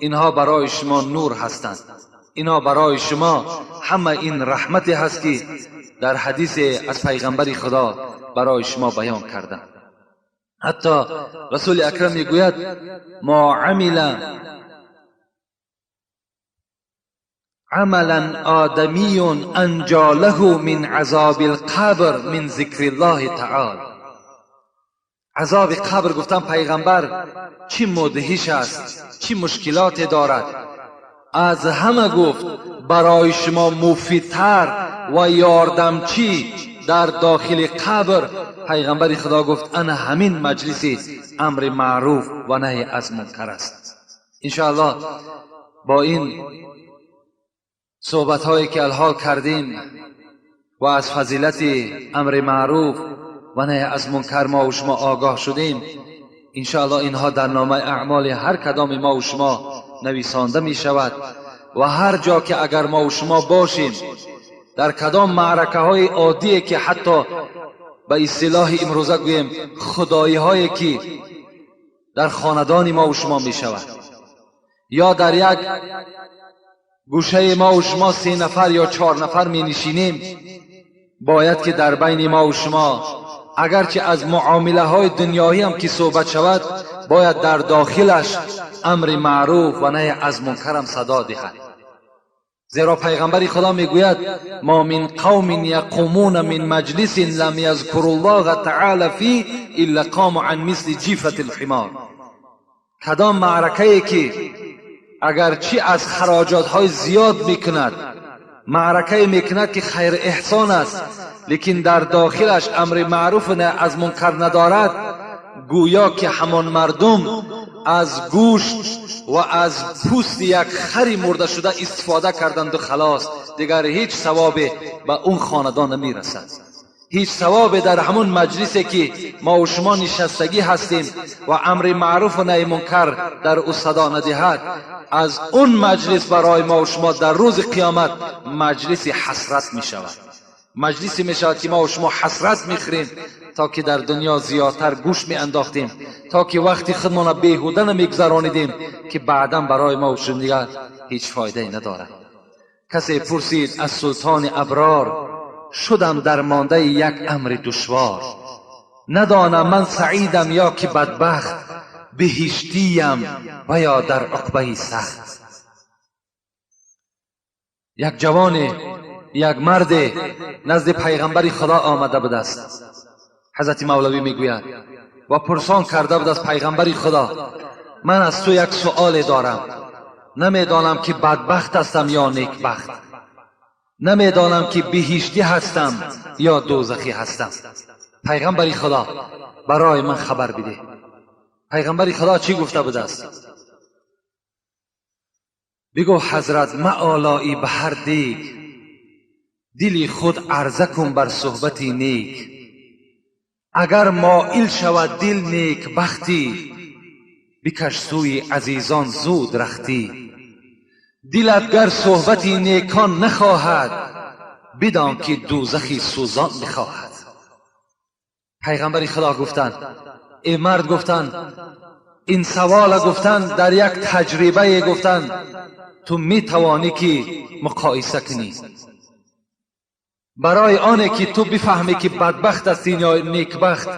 اینها برای شما نور هستند. اینها برای شما همه این رحمتی هست که در حدیث از پیغمبر خدا برای شما بیان کردن. حتی رسول اکرم میگوید ما عمل عملا آدمی انجا له من عذاب القبر من ذکر الله تعالی. عذاب قبر گفتن پیغمبر چی مدهش است، چی مشکلات دارد. از همه گفت برای شما مفیدتر و یاردمچی در داخل قبر، پیغمبر خدا گفت انا همین مجلس امر معروف و نهی از منکر است. انشاءالله با این صحبت هایی که الحال کردیم و از فضیلت امر معروف و نهی از منکر ما و شما آگاه شدیم، انشاءالله اینها در نامه اعمال هر کدام ما و شما نویسانده می شود و هر جا که اگر ما و شما باشیم، در کدام معرکه های عادی که حتی به اصطلاح امروزه گوییم خدایی هایی که در خاندان ما و شما می شود، یا در یک گوشه ما و شما 3 نفر یا 4 نفر می نشینیم، باید که در بین ما و شما اگرچه از معامله های دنیایی هم که صحبت شود، باید در داخلش امر معروف و نهی از منکر هم صدا دهد. زیرا پیغمبر خدا میگوید ما من قوم یقومون من مجلس لم یذکروا الله تعالی فیه الا قاموا عن مثل جیفة الحمار. کدام معرکه که اگرچه از خراجات های زیاد میکند، معرکه میکند که خیر احسان است، لیکن در داخلش امر معروف نه از منکر ندارد، گویا که همان مردم از گوشت و از پوست یک خری مرده شده استفاده کردند و خلاص، دیگر هیچ ثواب به اون خاندان نمیرسد. هیچ ثواب در همون مجلسی که ما و شما نشستگی هستیم و امر معروف و نهی منکر در او صدا ندهد، از اون مجلس برای ما و شما در روز قیامت مجلس حسرت می شود. مجلسی می شود که ما و شما حسرت می خوریم تا که در دنیا زیادتر گوش می انداختیم، تا که وقتی خودمان بیهوده نمیگذرانیدیم که بعدا برای ما و شما دیگر هیچ فایده ای ندارد. کسی پرسید از سلطان ابرار، شدم درمانده یک امر دشوار، ندانم من سعیدم یا که بدبخت، بهشتیم و یا در عقبه سخت. یک جوان، یک مرد نزد پیغمبر خدا آمده بود است. حضرت مولوی میگوید و پرسان کرده بود از پیغمبر خدا، من از تو یک سؤال دارم، نمیدانم که بدبخت هستم یا نیکبخت، نمیدانم که بهشتی هستم یا دوزخی هستم. پیغمبر خدا برای من خبر بده. پیغمبر خدا چی گفته بود است؟ بگو حضرت معالایی به هر دیگ، دلی خود عرضه کن بر صحبت نیک. اگر مائل شود دل نیک بختی، بکش سوی عزیزان زود رختی. دلت گر صحبت نیکان نخواهد، بدان که دوزخی سوزان میخواهد. پیغمبر خدا گفتند، ای مرد گفتند، این سوال گفتند در یک تجربه گفتند تو میتوانی که مقایسه کنی، برای آنه که تو بفهمی که بدبخت هستی یا نیکبخت،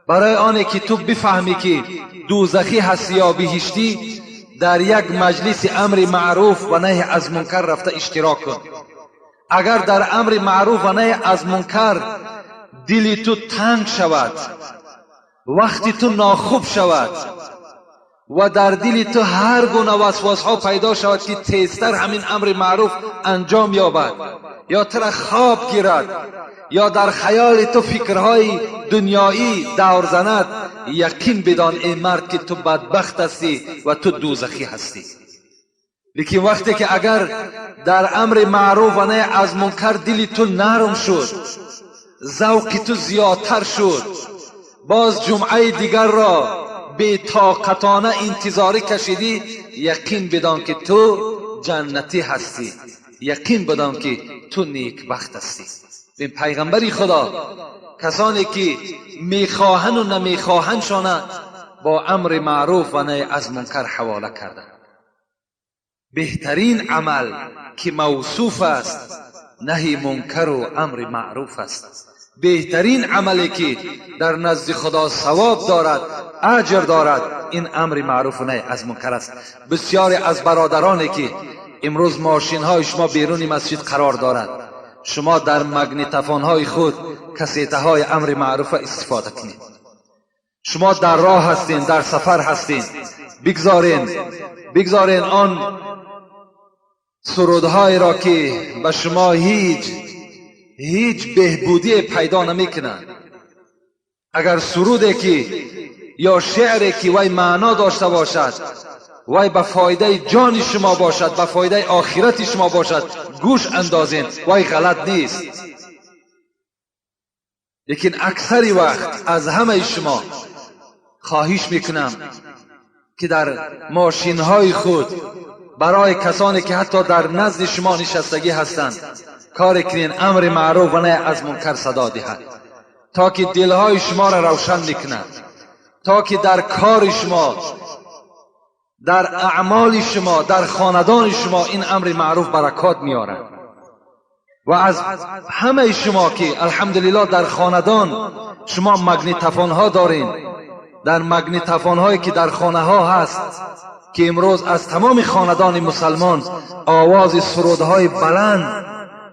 برای آنه که تو بفهمی که دوزخی هستی یا بهشتی، در یک مجلس امر معروف و نهی از منکر رفته اشتراک کن. اگر در امر معروف و نهی از منکر دل تو تنگ شود، وقتی تو ناخوب شود و در دل تو هر گونه وسواس ها پیدا شود که تیزتر همین امر معروف انجام یابد، یا تو را خواب گیرد، یا در خیال تو فکرهای دنیایی دور زند، یقین بدان ای مرد که تو بدبخت هستی و تو دوزخی هستی. لیکن وقتی که اگر در امر معروف و نهی از منکر دل تو نرم شد، ذوق تو زیادتر شد، باز جمعه دیگر را بی طاقتانه انتظاری کشیدی، یقین بدان که تو جنتی هستی، یقین بدان که تو نیکبخت هستی. این پیغمبری خدا کسانی که میخواهند و نمیخواهند شانه با امر معروف و نهی از منکر حواله کردند. بهترین عمل که موصوف است نهی منکر و امر معروف است. بهترین عملی که در نزد خدا ثواب دارد، اجر دارد، این امر معروف و نهی از منکر است. بسیاری از برادرانی که امروز ماشین های شما بیرون مسجد قرار دارد، شما در مگنیتفون های خود کسیته های امر معروف استفاده کنید. شما در راه هستین، در سفر هستین، بگذارین آن سرودهای را که به شما هیچ بهبودی پیدا نمیکنند. اگر سرودی که یا شعری که وی معنا داشته باشد، وی به فایده جان شما باشد، به فایده آخرت شما باشد، گوش اندازین، وی غلط نیست. لیکن اکثر وقت از همه شما خواهش میکنم که در ماشین های خود برای کسانی که حتی در نزد شما نشستگی هستند کار کنین امر معروف و نهی از منکر صدا دهد، تا که دلهای شما را روشن میکند، تا که در کار شما، در اعمال شما، در خاندان شما این امر معروف برکات میارد. و از همه شما که الحمدلله در خاندان شما مگنیتفون ها دارین، در مگنیتفون هایی که در خانه ها هست که امروز از تمام خاندان مسلمان آواز سرودهای بلند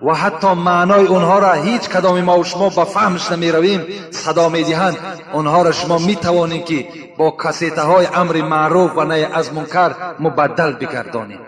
و حتی معنای اونها را هیچ کدام ما و شما به فهمش نمی رویم صدا می دهند، اونها را شما می توانید که با کسیته های امر معروف و نهی از منکر مبدل بگردانید،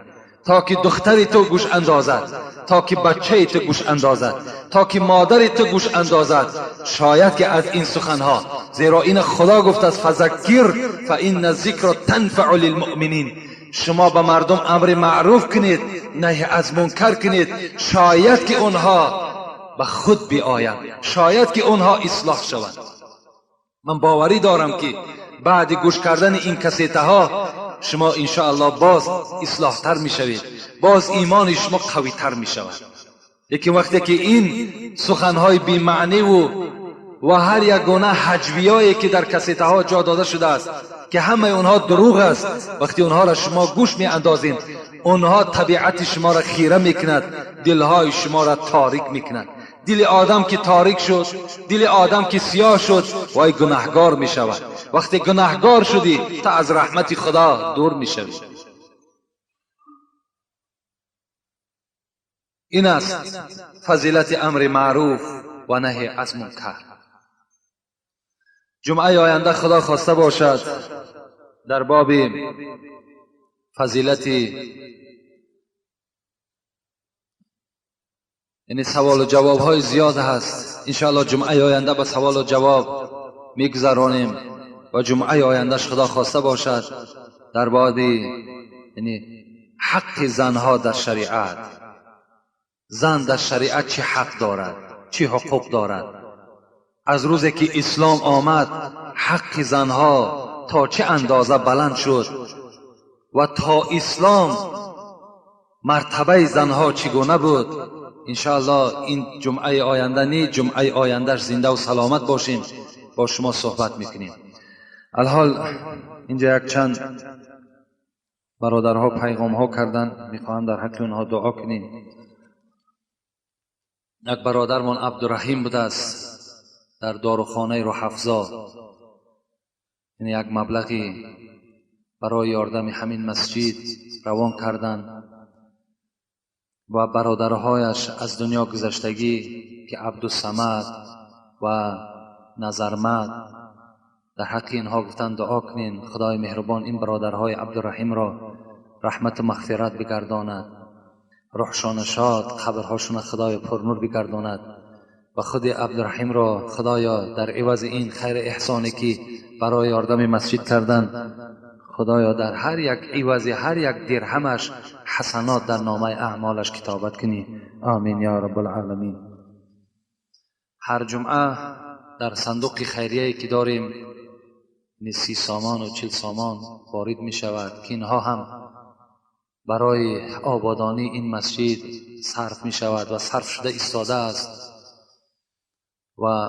تا که دختری تو گوش اندازد، تا که بچه تو گوش اندازد، تا که مادر تو گوش اندازد. شاید که از این سخنها، زیرا این خدا گفت است فذکر فان الذکر تنفع للمؤمنین، شما به مردم امر معروف کنید، نهی از منکر کنید، شاید که اونها به خود بیایند، شاید که اونها اصلاح شوند. من باوری دارم که بعد گوش کردن این کسیته ها شما انشاءالله باز اصلاح تر می شوید، باز ایمان شما قوی تر می شود. لیکن وقتی که این سخنهای بی معنی و هر یک گونه حجویایی که در کسیته ها جا داده شده است که همه اونها دروغ است، وقتی اونها را شما گوش می اندازین، اونها طبیعت شما را خیره می کند، دلهای شما را تاریک می کند. دل آدم که تاریک شد، دل آدم که سیاه شد، وای گناهگار می شود. وقتی گناهگار شدی تا از رحمت خدا دور می شوی. این است فضیلت امر معروف و نهی از منکر. جمعه آینده خدا خواسته باشد در باب فضیلت، یعنی سوال و جواب های زیاد هست، انشاءالله جمعه آینده به سوال و جواب میگذرانیم و جمعه آیندهش خدا خواسته باشد در باب یعنی حق زنها در شریعت، زن در شریعت چه حق دارد، چه حقوق دارد. از روزی که اسلام آمد حق زنها تا چه اندازه بلند شد و تا اسلام مرتبه زنها چگونه بود. انشاءالله این جمعه آینده نی، جمعه آیندهش زنده و سلامت باشیم، با شما صحبت میکنیم. الحال اینجا یک چند برادرها پیغام ها کردن، میخواهم در حق اونها دعا کنیم. یک برادرمان عبدالرحیم بوده است در داروخانه روحفزا، یعنی یک مبلغی برای یاردم همین مسجد روان کردن و برادرهایش از دنیا گذشتگی که عبدالصمد و نظرمد، در حق اینها گفتن دعا کنین خدای مهربان این برادرهای عبدالرحیم را رحمت و مغفرت بگرداند، روحشان شاد، قبرهاشون خدای پرنور بگرداند و خود عبدالرحیم را خدایا در عوض این خیر احسانی که برای یاردم مسجد کردن، خدایا در هر یک عوض هر یک درهمش حسنات در نامه اعمالش کتابت کنی. آمین یا رب العالمین. هر جمعه در صندوق خیریه که داریم 30 سامان و 40 سامان وارد می شود که اینها هم برای آبادانی این مسجد صرف می شود و صرف شده ایستاده است و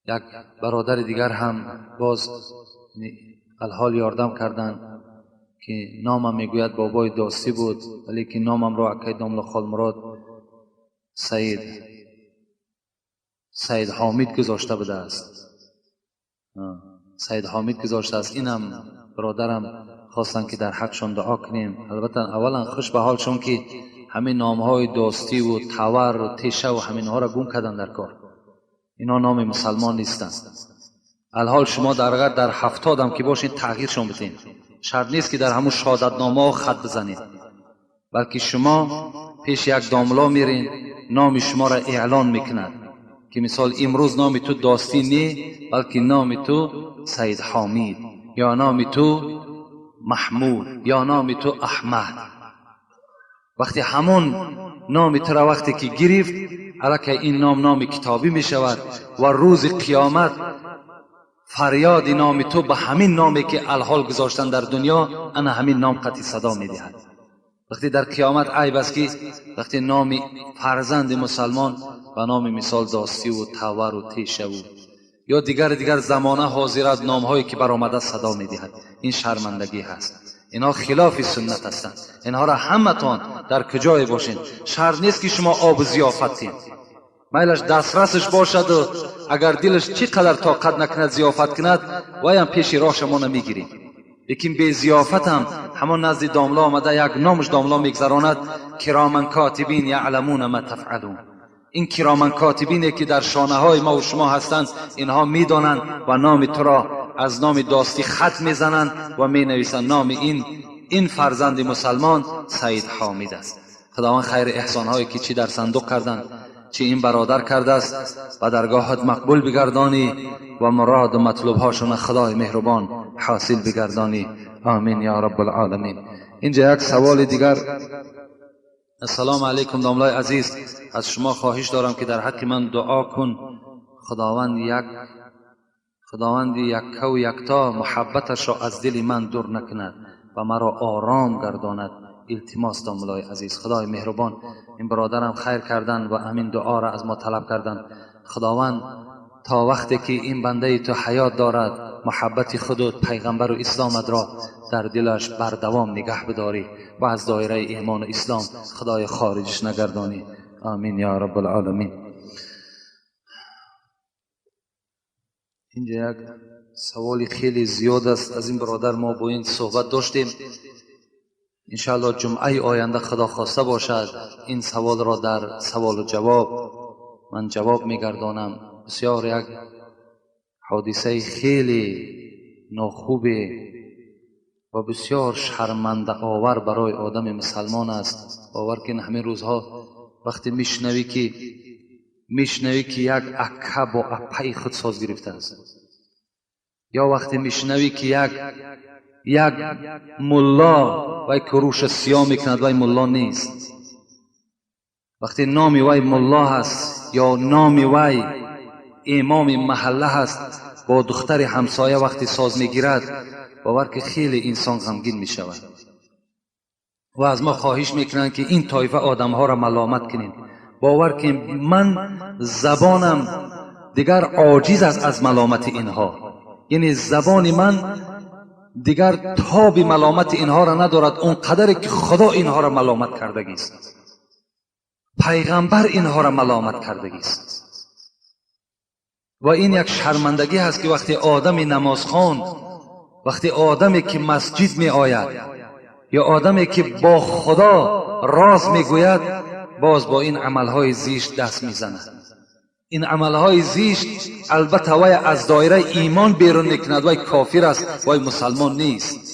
یک برادر دیگر هم باز الحال یاردم کردند که نامم میگوید بابای داستی بود، ولی که نامم را اکای داملا خالمراد سید حامد گذاشته بوده است. سید حامد گذاشته است. اینم برادرم خواستن که در حقشان دعا کنیم. البته اولا خوش به حالشون که همه نامهای داستی و تور و تیشه و همینها را گم کردن در کار. اینا نام مسلمان نیستند. الحال شما در در 70 هم که باشین تغییرشون بدین. شرط نیست که در همون شهادتنامه خط بزنید، بلکه شما پیش یک داملا میرین، نام شما را اعلان میکند که مثال امروز نام تو داستی نی، بلکه نام تو سید حامد یا نام تو محمود یا نام تو احمد. وقتی همون نام تو را وقتی که گرفت، الکه این نام نام کتابی می شود و روز قیامت فریاد نام تو به همین نامی که الحال گذاشتن در دنیا، انا همین نام قطعی صدا می دهد. وقتی در قیامت عیب است که وقتی نام فرزند مسلمان به نام مثال داستی و تور و تیشه و یا دیگر زمانه حاضرت نامهایی که برآمده صدا می دهد، این شرمندگی هست. اینها خلاف سنت هستند. اینها را همتان در کجای باشین، شرط نیست که شما آب ضیافت تین، میلش دسترسش باشد و اگر دلش چی قدر طاقت نکند ضیافت کند، وای هم پیش راه شما نمیگیریم. لیکن به ضیافت هم همان نزد داملا آمده یک نامش داملا میگذراند، کرامن کاتبین یعلمون ما تفعلون. این کرامن کاتبینی که در شانه های ما و شما هستند، اینها میدانند و نام تو را از نام داستی خط میزنند و می نویسند نام این فرزند مسلمان سید حامد است. خداوند خیر احسان هایی که چی در صندوق کردند، چی این برادر کرده است و درگاهت مقبول بگردانی و مراد و مطلوب هاشون خدای مهربان حاصل بگردانی. آمین یا رب العالمین. اینجا یک سوال دیگر. السلام علیکم داملای عزیز، از شما خواهش دارم که در حق من دعا کن خداوند یکه و یکتا محبتش را از دل من دور نکند و مرا آرام گرداند. التماس داملای عزیز، خدای مهربان این برادرم خیر کردن و همین دعا را از ما طلب کردن. خداوند تا وقتی که این بنده تو حیات دارد محبت خود و پیغمبر و اسلامت را در دلش بردوام نگه بداری و از دایره ایمان و اسلام خدای خارجش نگردانی. آمین یا رب العالمین. اینجا یک سوال خیلی زیاد است از این برادر، ما با این صحبت داشتیم. انشاءالله جمعه آینده خدا خواسته باشد این سوال را در سوال و جواب من جواب میگردانم. بسیار یک حادثه خیلی ناخوب و بسیار شرمنده آور برای آدم مسلمان است. باور کن همین روزها وقتی میشنوی که یک اکه با اپه خود ساز گرفته است، یا وقتی میشنوی که یک ملا وای کروش سیاه میکند وای ملا نیست، وقتی نامی وای ملا هست یا نامی وای имоми маҳалла ҳаст, бо духтари ҳамсоя вақте соз мегирад, бовар ки хеле инсон ғамгин мешавад. Ва аз мо хоҳиш мекунанд, ки ин тоифа одамҳоро маломат кунем. Бовар ки ман забонам дигар оҷиз аст аз маломати инҳо, яъне забони ман дигар тоби маломати инҳоро надорад, он қадаре ки Худо инҳоро маломат кардагист, пайғамбар инҳоро маломат кардагист. Ва ин як шармандагӣ ҳаст, ки вақте одами намозхон, вақте одаме ки масҷид меояд ё одаме ки бо Худо роз мегӯяд, боз бо ин амалҳои зишт даст мезанад. Ин амалҳои зишт албатта вай аз доираи имон берун мекунад, вай кофир аст, вай мусалмон нест.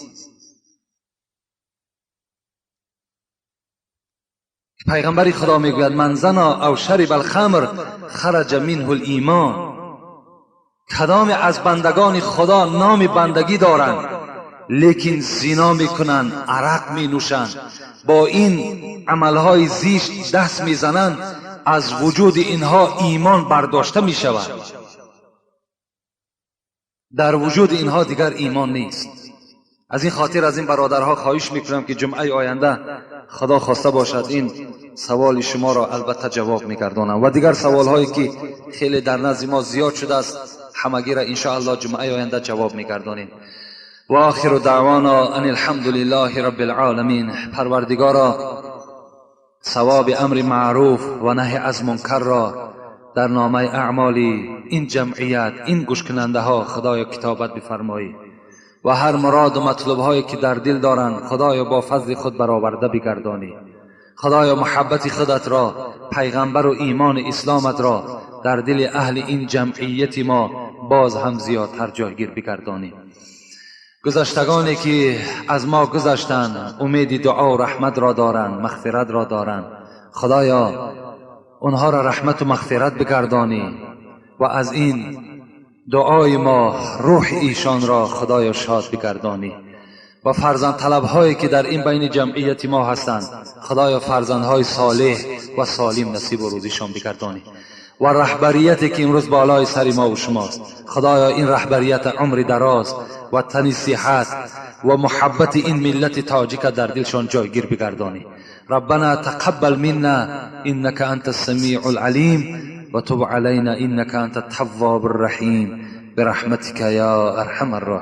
Пайғамбари Худо мегӯяд: ман зана ав шариба алхамр хараҷа минҳу лимон. Кадоме аз бандагони Худо номи бандагӣ доранд, лекин зино мекунанд, арақ менӯшанд, бо ин амалҳои зишт даст мезананд, аз вуҷуди инҳо имон бардошта мешавад. Дар вуҷуди инҳо дигар имон нест. Аз ин хотир аз ин бародарҳо хоҳиш мекунам, ки ҷумъаи оянда Худо хоста бошад ин саволи шуморо албатта ҷавоб мегардонам ва дигар саволҳое ки хеле дар назди мо зиёд шудааст, ҳамагиро иншоаллоҳ ҷумъаи оянда ҷавоб мегардонем. ва охиру даъвона ан алҳамду лиллаҳи рабби алъоламин. Парвардигоро, савоби амри маъруф ва наҳи аз мункарро дар номаи аъмоли ин ҷамъият, ин гӯшкунандаҳо Худоё китобат бифармоӣ ва ҳар муроду матлубҳое ки дар дил доранд, Худоё бо фазли худ бароварда бигардонӣ. Худоё муҳаббати худатро, пайғамбару имони исломатро дар дили аҳли ин ҷамъияти мо боз ҳам зиёдтар ҷойгир бигардонӣ. Гузаштагоне ки аз мо гузаштанд, умеди дуо раҳматро доранд, мағфиратро доранд. Худоё онҳоро раҳмату мағфират бигардонӣ ва аз ин дуои мо рӯҳи эшонро Худоё шод бигардонӣ. Ва фарзандталабҳое ки дар ин байни ҷамъияти мо ҳастанд, Худоё фарзандҳои солеҳ ва солим насибу рӯзишон бигардонӣ. Ва раҳбарияте ки имрӯз болои сари мо ва шумост, Худоё ин раҳбарията умри дароз ва тани сиҳат ва муҳаббати ин миллати тоҷика дар дилшон ҷойгир бигардонӣ. ربنا تقبل منا إنك أنت السميع العليم وتب علينا إنك أنت التواب الرحيم برحمتك يا أرحم الراحمين.